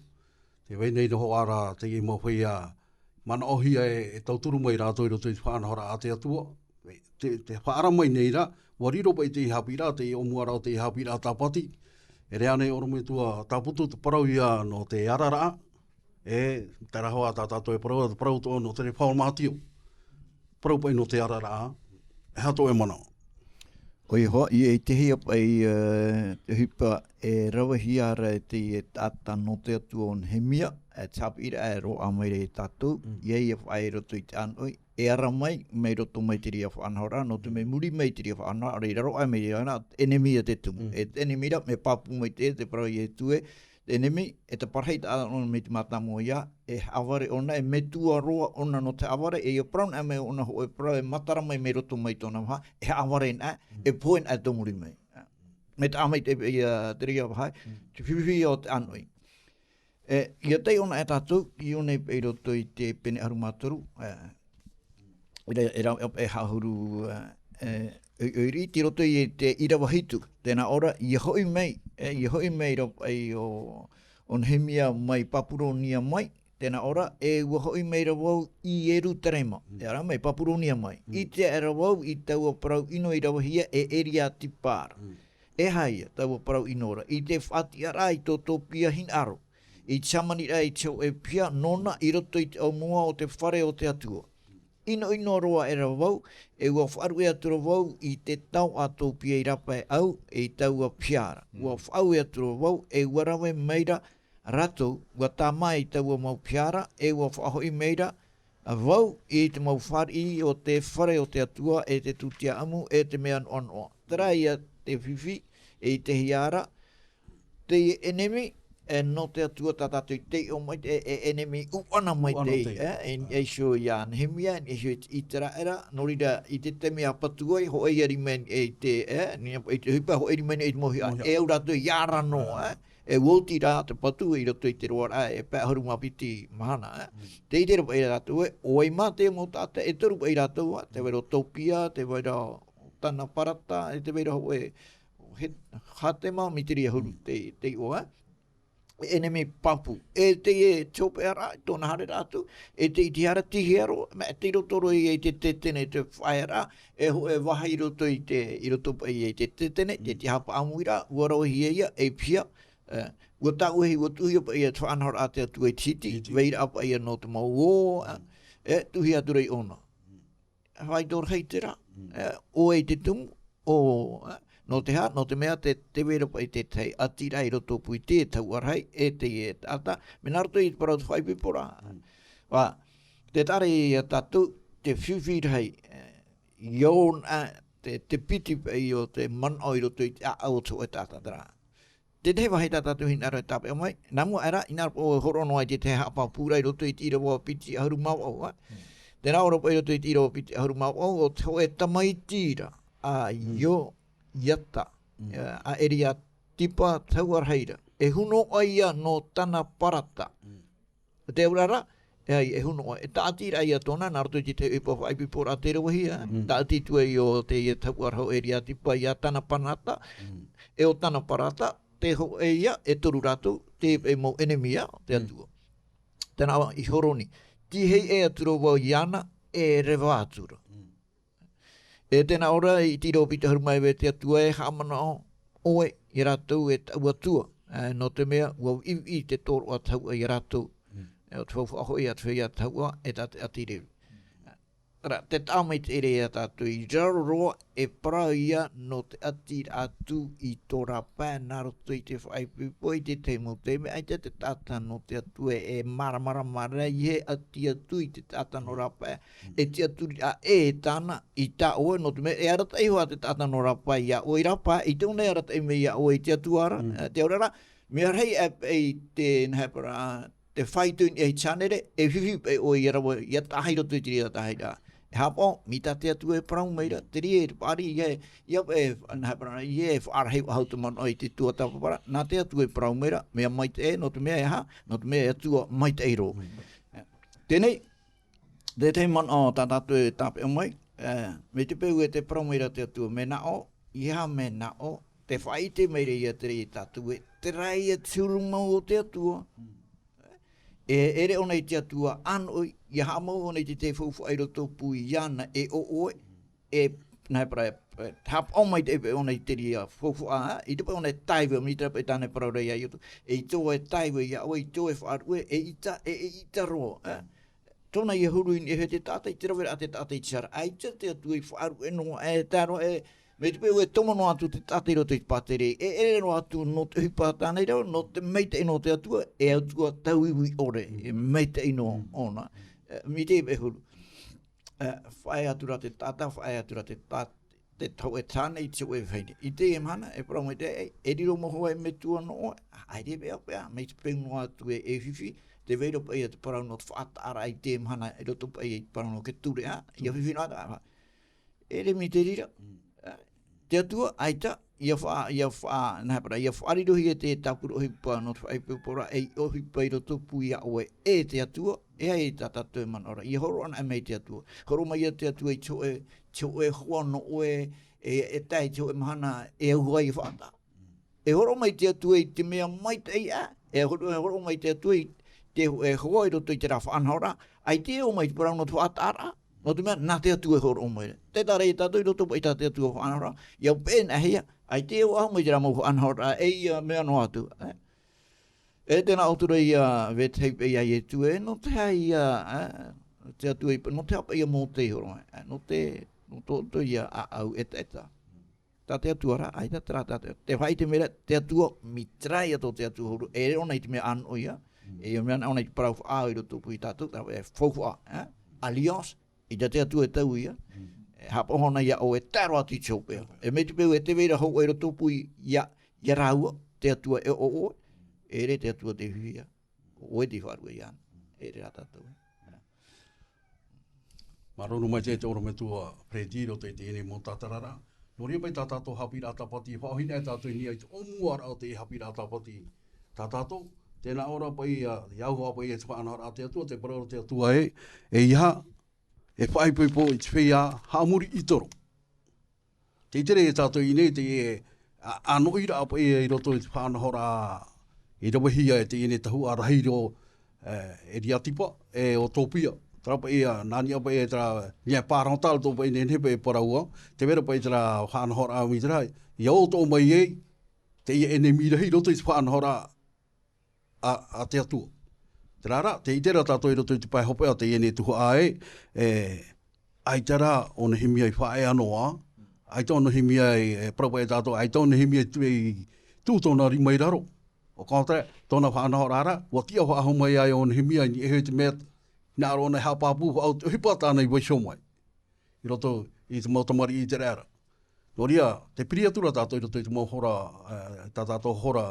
Tē vai nei noa hoʻi ra teie mau feiā, manaʻohia e, e tauturu mai rātou i roto i te faʻanahoraʻa a te Atua. E, te, te faʻaara mai nei ra, ʻua riro paʻi teie haʻapiʻiraʻa, teie ʻōmuaraʻa o teie haʻapiʻiraʻa tāpati. E rave ānei ʻorometua Tāputu te parau ia nō te araraʻa. E, terā hoʻi tā tātou e parau, te parau atoʻa nō te Reformatio. Parau paʻi nō te araraʻa. E aha tō ʻoe manaʻo? ʻOia hoʻi, i, i te hia paʻi, e, te ʻohipa e ravehia ra e te, e taʻata nō te Atua o Nehemia, e te haʻapiʻiraʻa e roaʻa mai ra ia tātou, Mm. ʻia, ʻia faʻaea i roto i te ʻānoʻi, e ara mai, mai roto mai te reira faʻanahoraʻa, nō te mea i muri mai te reira faʻanahoraʻa, ʻaore i raro aʻe mai ra, ʻenemi ia te tumu. Mm. E te ʻenemi ra, mea pāpū mai te, te parau a Ietu ē, te ʻenemi, e te parahi taʻata ʻōna mai te mātāmua ia, e haʻavare ʻōna, e metua roa ʻōna nō te haʻavare, e ʻia parau na mai ʻōna hōʻē parau, e matara mai mai roto mai tōna vaha, e haʻavare na, Mm. e pohe na te muri mai. Mai te ʻāmui te, ia, te reira vaha, Mm. te fifi o te ʻānoʻi. E, ʻia taiʻo na e tātou, i ʻō nei paʻi i roto i te pene ʻahuru mā toru, e, e ra-, e ra-, e haʻahuru, e, e, ʻoiʻoi riʻi, tei roto i te ʻīrava hitu, tē nā ʻō ra, ʻia hoʻi mai, e, ʻia hoʻi mai ra paʻi ʻo, ʻo Nehemia mai Papuronia mai, Tēnā ʻō ra, e ʻua hoʻi mai ra vau i Ierutarema, mm, e ara mai, Papuronia mai. Mm. ʻIte aʻera vau i taua parau ʻino i ravehia e Eriatipa ra. Mm. E aha ia taua parau ʻino ra? I te faʻatiʻaraʻa i tō Topia hinaʻaro, i te hāmaniraʻa i te hōʻē piha nōna i roto i te ʻaumua o te fare o te Atua. ʻInoʻino roa aʻera vau, e ʻua faʻaruʻe atu ra vau i te taoʻa Topia i rāpae au, i taua piha ra. Mm. ʻUa faʻaue atu ra vau, e ʻua rave mai ra rātou, ʻua tāmā i taua mau piha ra, e ʻua faʻahoʻi mai ra vau i te mau fāriʻi o te fare o te Atua, e te tūtia ʻamu, e te mea noʻanoʻa. Terā ia te fifi, e i te hiara, te ʻenemi, e nō te Atua tā tātou i taiʻo mai, e, e ʻenemi ʻuʻana mai. Ua te, nō te, e, e, e iho ia Nehemia, e iho i te Iteraera, nō reira i te taime a patu ai, hōʻē ia rima i te, e, ni, i te ʻohipa, hōʻē rima i te mōhia, mōhia, e au rātou i ara noa, e, e oti rā te patu i roto i te roaraʻa, e pae ʻahuru mā piti mahana, e. Mm. Tē ʻite ra paʻi rātou, e, ʻo vai mā te mau taʻata, e toru paʻi rātou, e, tē vai ra ʻo Topia, tē vai ra ʻo Tanaparata, e tē vai ra hōʻē, he, Hatema, Mitiria huru, mm, te, te iʻoa, e. ʻEnemi pāpū. E te, e te hopeʻaraʻa, tōna haereraʻa atu, e te ʻitehia ra, tīhia roa, mea, tei roto roa ia i te tetene, te faʻaearaʻa, e hō-, e vāhi i roto i te, i roto paʻi i te tetene, te, mm, te haʻapaʻo ʻāmui ra, ʻua ravehia ia, e piha, e, ʻua tāʻuehi, ʻua tuʻuhia paʻi ia te faʻanahoraʻa a te Atua i te hiti, i te hiti, vairaʻa paʻi ia nō te mau ō, e, mm, e, tuʻuhia atu ra iāna. Mm. Faito rahi terā, mm, e, ʻo vai te tumu, ʻo, e, nō te aha, nō te mea te, tē vai ra paʻi te tahi ʻatiraʻa i roto pū i te tahuʻa rahi, e te, e taʻata, mea nā roto i te parau o te faʻaipoiporaʻa. Mm. ʻUa, tē taʻa ra ia tātou, te fifi rahi, e, ʻia ʻōna, e, te, te piti paʻi o te manaʻo i roto i te ʻāʻau o te hōʻē taʻata terā. Te tahi vāhi tā tātou hinaʻaro e tāpeʻa mai, nā mua aʻera, hinaʻaro paʻi ʻoe e hōroʻa noa i te tahi haʻapāpūraʻa i roto i te ʻīrava piti ʻahuru mā vaʻu, e? Mm. Tē nā ʻō ra paʻi i roto i te ʻīrava piti ʻahuru mā vaʻu, ʻo te hōʻē tamaiti ra, a, mm, Ioiata, mm, e, a Eriatipa tahuʻa rahi ra. E huru noa ia nō Tanaparata. Mm. Te auraʻa ra, e ai, e huru noa, e tāʻatiraʻa ia tōna, nā roto i te tahi ʻohipa faʻaipoiporaʻa tei ravehia, mm, tāʻati atu ai ʻo te, ia tahuʻa ra ʻo Eriatipa ia Tanaparata, mm, e ʻo Tanaparata, te hōʻē ia, e toru rātou, te, e mau ʻenemi ia, te, mm, Atua. Tēnā ʻoe i Horoni, tīhei ʻē atu ra vau iāna, e reva atu ra. Mm. E tēnā ʻō ra, i te ʻīrava piti ʻahuru mā iva, e te Atua e, haʻamanaʻo ʻoe ia rātou e taʻu Atua, e, nō te mea, ʻua viʻiviʻi te tōroʻa tahuʻa ia rātou. Mm. E, ʻo te faufaʻa hoʻi a te feiā tahuʻa, e tā te ʻāti reru. Terā, te taʻa maitaʻi ra ia tātou, i raro roa, e parau ia nō te ʻati atu i tō rāpae, nā roto i te faʻaipoipo, i te tahi mau taime, ʻaita te taʻata nō te Atua e, e māramarama ra i hea ʻati atu i te taʻata nō rāpae, e tiʻaturiraʻa ʻē tāna i tā ʻoe, nō te mea, e arataʻi hoʻi te taʻata nō rāpae iā ʻoe i rāpae, ʻaita ʻōna e arataʻi mai iā ʻoe i te Atua ra, mm, e, te auraʻa ra, mea rahi aʻe paʻi te, nā hea parau, te faito i niʻa i te hānere, e fifi paʻi ʻoe ʻia rave, ʻia tahi i roto i te reira tahi ra. E haʻapaʻo, mai tā te Atua e parau mai ra, terā e te paʻari, ʻeiaha, ʻeiaha paʻi, nā hea parau, ʻeiaha e faʻarahi faʻahou te manaʻo i te tuatāpaparaʻa, nā te Atua e parau mai ra, mea maitaʻi, nō te mea e aha, nō te mea e Atua maitaʻi roa. Mm. Teie, te tahi manaʻo tā tātou e tāpeʻa mai, e, mai te peu e tē parau mai ra te Atua, mea naʻo, ʻeiaha mea naʻo, tē faʻaʻite mai ra ia terā ia tātou ē, terā ia te huru mau o te Atua. Mm. E, ʻere ʻōna i te Atua ʻānoʻi, ʻia haʻamau ʻōna i te tahi faufaʻa i roto pū iāna e ʻo ʻoe, e, nā hea parau, e, haʻapaʻo maitaʻi paʻi ʻōna i terā ia faufaʻa, ʻaita paʻi ʻōna e taiva, mai terā paʻi tāna e parau ra iā Iotu, e ʻaita ʻoe e taiva iā ʻoe, ʻaita ʻoe e faʻaruʻe, e ʻita, e, e ʻita roa, e. Tōna ia huru i niʻa iho te taʻata, i te raveraʻa te taʻata i te hara, ʻaita te Atua i faʻaruʻe noa, e, tae roa, e, mai te peu e tomo noa atu te taʻata i roto i te pātere, e ʻere noa atu nō te ʻohipa tāna i rave, nō te maitaʻi nō te Atua, e Atua tauiui ʻore, e maitaʻi noa ʻōna. E, mai te peu e huru. E, faʻaea atu ra te taʻata, faʻaea atu ra te tā-, te hōʻē tāne i te hōʻē vahine. I teie mahana, e parau mai te, e, e riro mau hoʻi e metua nō ʻoe, ʻaita e peʻapeʻa, mai te peu noa atu e, e fifi, tē vai ra paʻi ia te parau nō te faʻataʻaraʻa i teie mahana, i roto paʻi i te parau nō Ketura, ʻia fifi noa atu, ʻa, ʻere mai te reira. Mm. E, te Atua, ʻaita, ʻia fa-, ʻia fa-, nā hea parau, ʻia faʻarirohia te tāpura ʻohipa nō te faʻaipoiporaʻa, e ʻohipa i roto pū iā ʻoe, e te Atua, e ai tā tātou e manaʻo ra, ʻia hōroʻa anaʻe mai te Atua. Hōroʻa mai ia te Atua i te hōʻē, te hōʻē hoa nō ʻoe, e, e tae i te hōʻē mahana, e au hoʻi e faʻataʻa. E hōroʻa mai te Atua i te mea maitaʻi ā, e hōroʻa, hōroʻa mai te Atua i, te hō-, e hoa i roto i terā faʻanahoraʻa, ʻaita e ō mai te parau nō te faʻataʻaraʻa, nō te mea, nā te Atua e hōroʻa mai ra. Tē taʻa ra ia tātou i roto paʻi tā te Atua faʻanahoraʻa, ʻia peʻe nā hea, ʻaita e ō aʻe mai terā mau faʻanahoraʻa, e ia mea noa atu, e. E tēnā ʻōtūraʻa ia, vetahi paʻi ia Ietu, e, nō te aha ia, e, te Atua i pa-, nō te aha paʻi ia Mōtē i hōroʻa mai, e, nō te, nō tō, tō ia ʻāʻau etaeta. Tā te Atua rā, ʻaita terā tā te, te faʻaʻite mai ra, te Atua, mai terā ia tō te Atua huru, e riro nei te mea ʻānoʻi ia, e ia mea nā ʻō nei te parau faʻaau i roto pū ia tātou, tā e faufaʻa, e? Alliance, ʻaita te Atua e taui ia, e haʻapaʻo nei ia ʻoe e tae roa atu i te hopeʻa. E mai te peu e tē vai ra hōʻē i roto pū ia, ia rāua, te Atua e ʻo ʻoe, e ʻere te Atua tei fifi ia, ʻoe tei faʻaruʻe ia, e ʻere rā tātou. Māuruuru maitaʻi te ʻorometua Freddy i roto i teie nei mau tātararaʻa. Nō reira paʻi tā tātou haʻapiʻiraʻa tāpati, faʻaʻohipahia tātou i niʻa i te ʻōmuaraʻa o te haʻapiʻiraʻa tāpati. Tā tātou, tē nā ʻō ra paʻi ia, ia au hoʻi paʻi ia te faʻanahoraʻa a te Atua, te parau ra te Atua ē, e ia, e faʻaipoipo i te feiā, haʻamori i toro. Tē ʻite ra tātou i ʻō nei te, ā, ʻānoʻiraʻa paʻi i roto i te faʻanahoraʻa i ravehia e teie nei tahuʻa rahi roa, e, Eriatipa, e ʻo Topia. Terā paʻi ia, nā niʻa paʻi ia terā lien parental tō paʻi nehenehe paʻi e parau ā, tē vai ra paʻi terā faʻanahoraʻa mai terā, ia ʻō atoʻa mai ai, teie ʻenemi rahi i roto i te faʻanahoraʻa a, a te Atua. Terā rā, tē ʻite ra tātou i roto i te pae hopeʻa teie nei tuhaʻa ē, e, ʻaita rā ʻo Nehemia i faʻaea noa, ʻaita ʻo Nehemia i, e, parau paʻi tātou, ʻaita ʻo Nehemia i tu-, i tuʻu tōna rima i raro. Au contraire, tōna faʻanahoraʻa rā, ʻua tiʻa faʻahou mai ai ʻo Nehemia i niʻa iho i te mea, hinaʻaro ʻōna e haʻapāpū faʻahou te ʻohipa tāna i vaiiho mai. I roto i te mau tamariʻi ʻĪteraʻera. Nō reira, tē piri atu ra tātou i roto i te mau hora, e, tā tātou hora,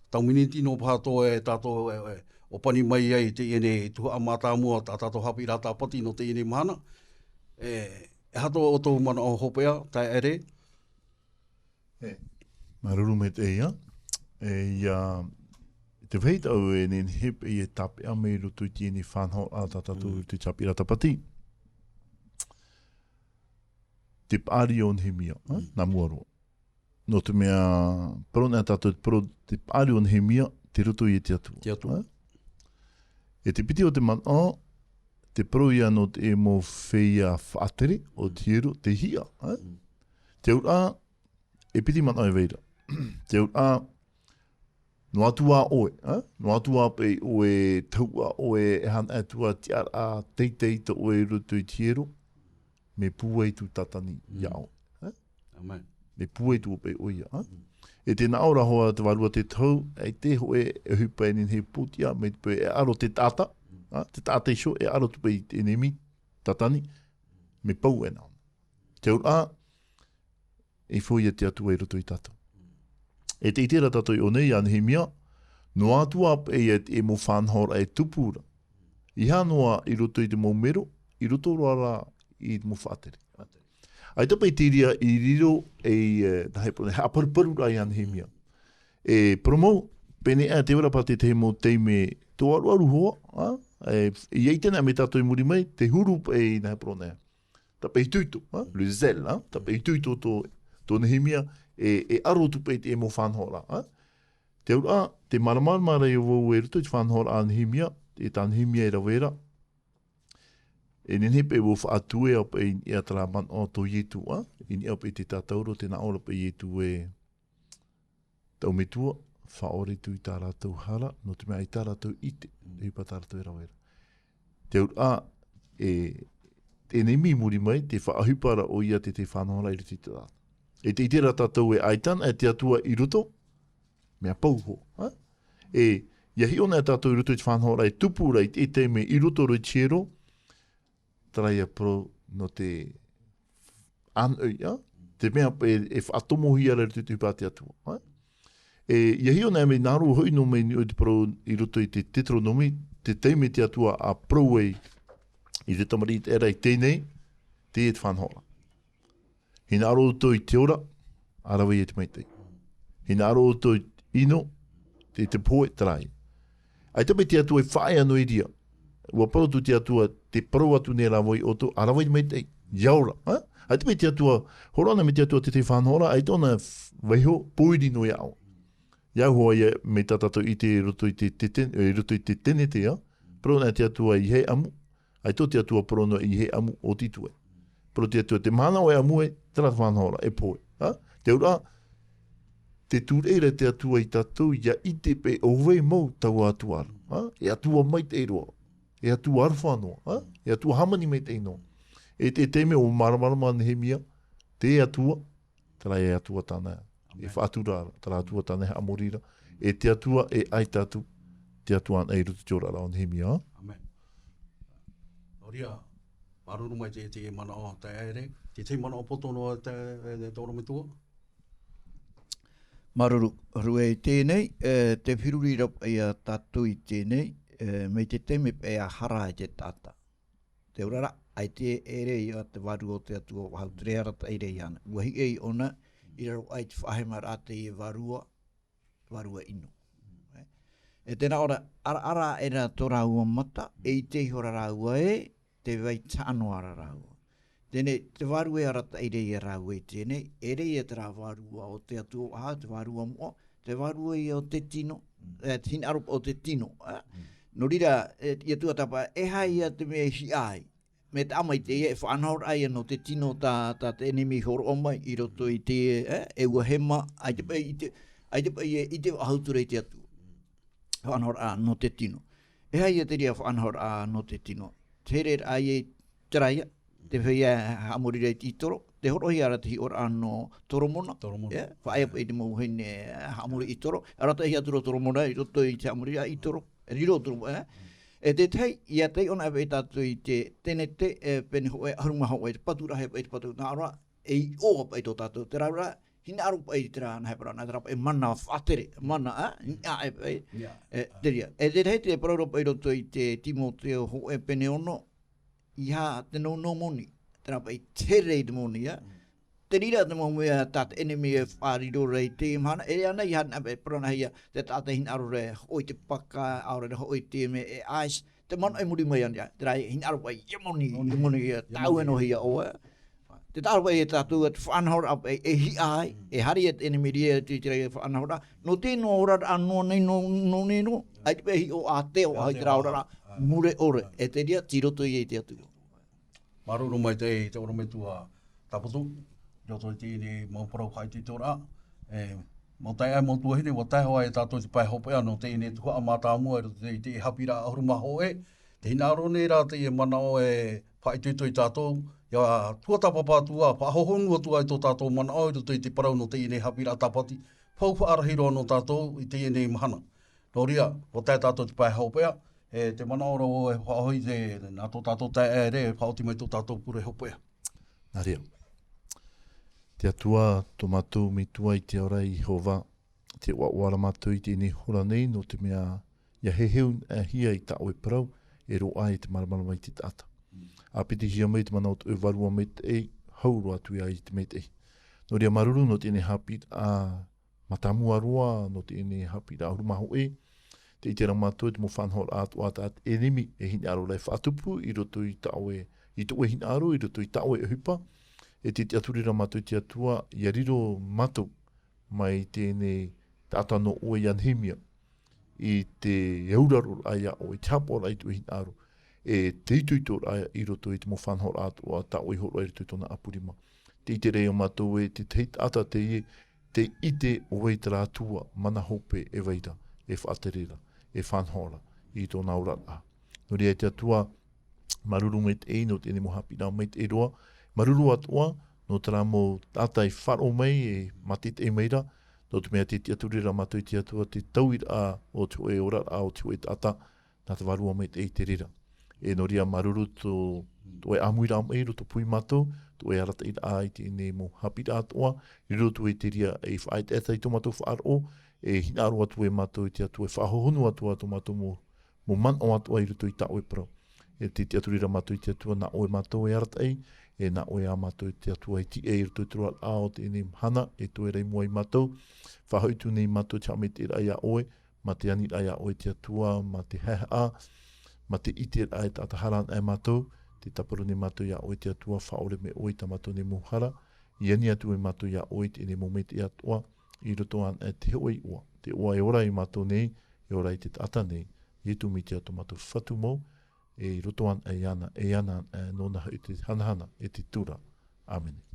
tau miniti noa paha atoʻa e tātou, e, e, ʻōpani mai ai i teie nei tuhaʻa mātāmua tā tātou haʻapiʻiraʻa tāpati nō teie nei mahana. E, e aha tō ʻoutou manaʻo hopeʻa, taeaʻe Ray? E, māuruuru maitaʻi ia. E, ia, i te vāhi tāʻu e nehenehe paʻi e tāpeʻa mai i roto i teie nei faʻanahoraʻa tā tātou i te haʻapiʻiraʻa tāpati. Te paʻari o Nehemia, e, nā mua roa. Nō te mea, parau nei tātou te parau, te paʻari o Nehemia, tei roto ia te Atua. Te Atua. E? E te piti o te manaʻo, te parau ia nō te mau feiā faʻatere, o te hiero, te hiʻa, e? Te auraʻa, e piti manaʻo e vai ra. Te auraʻa, noa atu ā ʻoe, e? Noa atu ā paʻi ʻoe, tahuʻa ʻoe, e hana atu ā tiʻaraʻa teitei tō ʻoe i roto i te hiero, mea pūai tū Tātani ia ʻoe. E? Amen. Mea pūai tū paʻi ʻoia, e? E tē nā ʻō ra hoʻi te Vārua Tātahu, ʻaita hōʻē e ʻohipa e nehenehe e pōtiʻa, mai te peu e ʻaro te taʻata, e? Te taʻata iho, e ʻaro tū paʻi te ʻenemi, Tātani, mea pau e nā. Te auraʻa, e fou ia te Atua i roto ia tātou. E te ʻite ra tātou i ʻō nei ia Nehemia, noa atu ā paʻi ia te mau faʻanahoraʻa e tupu ra. ʻEiaha noa i roto i te mau mero, i roto roa rā i te mau faʻatere. ʻAita paʻi te reira i riro ei, e, nā hea parau nei, haʻaparuparu ra ia Nehemia. E, parau mau, pēneiaʻe tē vai ra paʻi te tahi mau taime tō aruaru hoʻi, e, e, i ʻite nei mai tātou i muri mai, te huru paʻi nā hea parau nei. Tāpaʻo itoito, e, le zèle, e, tāpaʻo itoito tō, tō Nehemia, e, e ʻaro tū paʻi te mau faʻanahoraʻa, e. Te auraʻa, tē māramarama ra vau i roto i te faʻanahoraʻa a Nehemia, e tā Nehemia e rave ra. E nehenehe paʻi vau faʻatuea paʻi i niʻa i terā manaʻo tō Ietu, e. I niʻa paʻi i te tātauro, tē nā ʻō ra paʻi Ietu ē, Tau metua, faʻaʻore atu i tā rātou hara, nō te mea ʻaita rātou ʻite, te ʻohipa tā rātou e rave ra. Te auraʻa, e, te ʻenemi i muri mai, tē faʻaʻohipa ra ʻoia te, te faʻanahoraʻa i roto i te taʻata. E tē ʻite ra tātou ē ʻaita anaʻe te Atua i roto, mea pau hoʻi, e? E, ʻia hiʻo anaʻe tātou i roto i te faʻanahoraʻa e tupu ra i te, i te mea i roto roa i te hiero, terā ia parau nō te ʻānoʻi, e? Te mea e, e faʻatomohia ra i roto i te ʻohipa a te Atua, e? E, ʻia hiʻo anaʻe mai nā roto hoʻi nō mai i niʻa i te parau i roto i te Teuteronome, te taime te Atua a parau ai i te tamariʻi ʻĪteraʻera i teie nei, teie te faʻanahoraʻa. Hinaʻaro ʻoutou i te ora, ʻa rave ia i te maitaʻi. Hinaʻaro ʻoutou i ʻino, te, te pohe, terā ia. ʻAita paʻi te Atua e faʻaea noa i reira. ʻUa parau atu te Atua, tē parau atu nei ra vau ia ʻoutou, ʻa rave i te maitaʻi. ʻIa ora, e? ʻAita paʻi te Atua, hōroʻa anaʻe mai te Atua te, te faʻanahoraʻa, ʻaita ʻōna f-, vaiiho, pōiri noa ia ʻoe. Ia hua ia, mai tā tātou i te roto i te, te ten-, i roto i te Tenetea, parau ana te Atua i hē ʻamu, ʻaita tō te Atua parau noa i hē ʻamu ʻo Tito ē. Parau te Atua, te mahana ʻoe ʻamu ē, terā te faʻanahoraʻa, e pohe. Ha? Te auraʻa, te tūreʻi ra te Atua ia tātou, ia ʻite paʻi ʻo vai mau taua Atua ra. Ha? E Atua maitaʻi roa. E Atua aroha noa. Ha? E Atua hāmani maitaʻi noa. E te, te mea ʻua māramarama Nehemia, te Atua, terā e Atua tāna e faʻatura ra, terā Atua tāna e haʻamori ra, e te Atua e ʻaita atu, te Atua anaʻe i roto i te oraraʻa o Nehemia. ʻĀmene. Nō reira, māuruuru maitaʻi i te manaʻo taeaʻe, te, te manaʻo poto noa te, e, te ʻorometua. Māuruuru, Rue, i teie nei, e, te feruri ra paʻi ia tātou i teie nei, e, mai te taime paʻi ʻa hara ai te taʻata. Te oraraʻa, ʻaita e ʻere ia te Vārua o te Atua ʻua faʻahou, terā e arataʻi ra iāna. ʻUa hiʻo ʻōna, i raro aʻe i te faʻahemaraʻa teie Vārua, Vārua ʻino. E tē nā ʻō ra, ʻaraʻara aʻera tō rāua mata, e ʻite ihora rāua ē, tē vai taʻa noa ra rāua. Teie nei, te Vārua e arataʻi ra ia rāua i teie nei, ʻere ia terā Vārua o te Atua faʻahou, te Vārua moʻa, te Vārua ia o te tino, e, te hinaʻaro o te tino, e. Nō reira, e, ia tuatāpapa, e aha ia te mea e hiʻo ai. Mai te ʻāmaitaʻi e faʻanahoraʻa ia nō te tino tā, tā te ʻenemi i hōroʻa mai i roto i te, e, e ʻua hema, ʻaita paʻi i te, ʻaita paʻi e, i te faʻahou atu ra i te Atua. Faʻanahoraʻa nō te tino. E aha ia te reira faʻanahoraʻa nō te tino. Te hereraʻa ia i terā ia, te feiā haʻamori ra i Toro, te hōroʻahia ra te hiʻoraʻa nō Toromona. Toromona. E, faʻaea paʻi te mau vahine haʻamori i Toro. Arataʻihia atu ra Toromona i roto i te haʻamori i Toro. E riro Toromona, e. E te tahi, ia taiʻo anaʻe paʻi tātou i te Tenete, e, pene hōʻē, ʻahuru mā hōʻē, te patu rahi paʻi te patu, nā ʻō ra, e iʻoa paʻi tō tātou, terā rā, hinaʻaro paʻi terā, nā he parau nā terā paʻi mana faʻatere, mana, a, niʻa e paʻi, Ia. e, te reira. E te tahi te parau ra paʻi roto i te Timoteo hōʻē pene ono, ʻeiaha te nounou moni, terā paʻi te here i te moni, ia. Te reira te mau mea tā te ʻenemi e faʻariro ra i teie mahana, e ʻere ana ʻeiaha nā paʻi parau nā hea, te taʻata e hinaʻaro ra e hoʻo i te paka, ʻaore ra hoʻo i te mea e ice, te manaʻo e muri mai ana, terā e hinaʻaro paʻi, ia moni, ia moni, ia tāʻue noa hia ʻoe. Te taʻaro paʻi e tātou, te faʻanahoraʻa paʻi, e hiʻo ai, e haere ia te ʻenemi ra i te, te faʻanahoraʻa, nō te noa oraraʻa noa nei, nō, nō nei noa, ʻaita paʻi hiʻo ā te ao, ʻaita rā oraraʻa, mure ʻore, e te reira, tei roto ia i te Atua. Māuruuru maitaʻi te ʻorometua Taputu, i roto i teie nei mau parau faʻaitoitoraʻa. E, mau taeaʻe, mau tuahine, ʻua tae hoʻi tātou i te pae hopeʻa nō teie nei tuhaʻa mātāmua i roto i te haʻapiʻiraʻa ʻahuru mā hōʻē, te hinaʻaro nei rā teie manaʻo e faʻaitoito ia tātou, ʻia tuatāpapa atu ā, faʻahohonu atu ā i tō tātou manaʻo i roto i te parau nō teie nei haʻapiʻiraʻa Tāpati, faufaʻa rahi roa nō tātou i teie nei mahana. Nō reira, ʻua tae tātou i te pae hopeʻa, e te manaʻo ra ʻoe e faʻahoʻi te, nā tō tātou taeaʻe, e faʻaoti mai tō tātou pure hopeʻa. Nā reira. Te Atua, tō mātou Metua i te ao ra Iehova, tē ʻoaʻoa ra mātou i teie nei hora nei, nō te mea ʻia heheu anaʻe hia i tā ʻoe parau, e roaʻa i te māramarama i te taʻata. ʻA piti hia mai te mana o tō ʻoe Vārua Maitaʻi, hau roa atu ia i te maitaʻi. Nō reira māuruuru nō teie nei haʻapiʻiraʻa mātāmua roa, nō teie nei haʻapiʻiraʻa ʻahuru mā hōʻē, tē ʻite ra mātou te mau faʻanahoraʻa atoʻa tā te ʻenemi e hinaʻaro ra e faʻatupu i roto i tā ʻoe, i tō ʻoe hinaʻaro, i roto i tā ʻoe ʻohipa, e te tiʻaturi ra mātou i te Atua, ʻia riro mātou mai teie nei taʻata nō ʻoe ia Nehemia, i te auraro ra ia ʻoe, i te haʻapaʻoraʻa i tō ʻoe hinaʻaro, e te itoito ra i roto i te mau faʻanahoraʻa atoʻa tā ʻoe i hōroʻa i roto i tōna ʻapu rima. Tē ʻite ra ia mātou ē, te tahi taʻata teie, tē ʻite ʻo vai terā Atua mana hope e vai ra, e faʻatere ra, e faʻanaho ra i tōna oraraʻa. Nō reira e te Atua, māuruuru maitaʻi nō teie nei mau haʻapiʻiraʻa maitaʻi roa, māuruuru atoʻa nō terā mau taʻata i faʻaroʻo mai, e mātaʻitaʻi mai ra, nō te mea tē tiʻaturi ra mātou i te Atua, te tauiraʻa o te hōʻē oraraʻa o te hōʻē taʻata, nā te Vārua Maitaʻi i te reira. E nō reira māuruuru tō, tō ʻoe ʻāmuiraʻa mai, roto pū ia mātou, tō ʻoe arataʻiraʻa i teie nei mau haʻapiʻiraʻa atoʻa, i roto i te reira e faʻaetaeta i tō mātou faʻaroʻo, e hinaʻaro atu ia mātou i te Atua, e faʻahohonu atu ā tō mātou mau, mau manaʻo atoʻa i roto i tā ʻoe parau. E te tiʻaturi ra mātou i te Atua, nā ʻoe mātou e arataʻi, e nā ʻoe ā mātou i te Atua i tiʻa i roto i te roaraʻa o teie nei mahana, e toe ra i mua ia mātou, faʻahoʻi atu nei mātou i te haʻamaitaʻiraʻa ia ʻoe, mā te aniraʻa ia ʻoe te Atua, mā te haʻehaʻa, mā te ʻiteraʻa e taʻata hara anaʻe mātou, tē tāparu nei mātou ia ʻoe te Atua, faʻaʻore mai ʻoe i tā mātou nei mau hara, i ani atu ai mātou ia ʻoe i teie nei mau maitaʻi atoʻa, i roto ana i te hoʻi iʻoa. Te iʻoa e ora i mātou nei, e ora i te taʻata nei, Ietu Metia tō mātou Fatu mau, e i roto ana i ana, e ana, e nōna hoʻi te hanahana, e te tura. Āmene.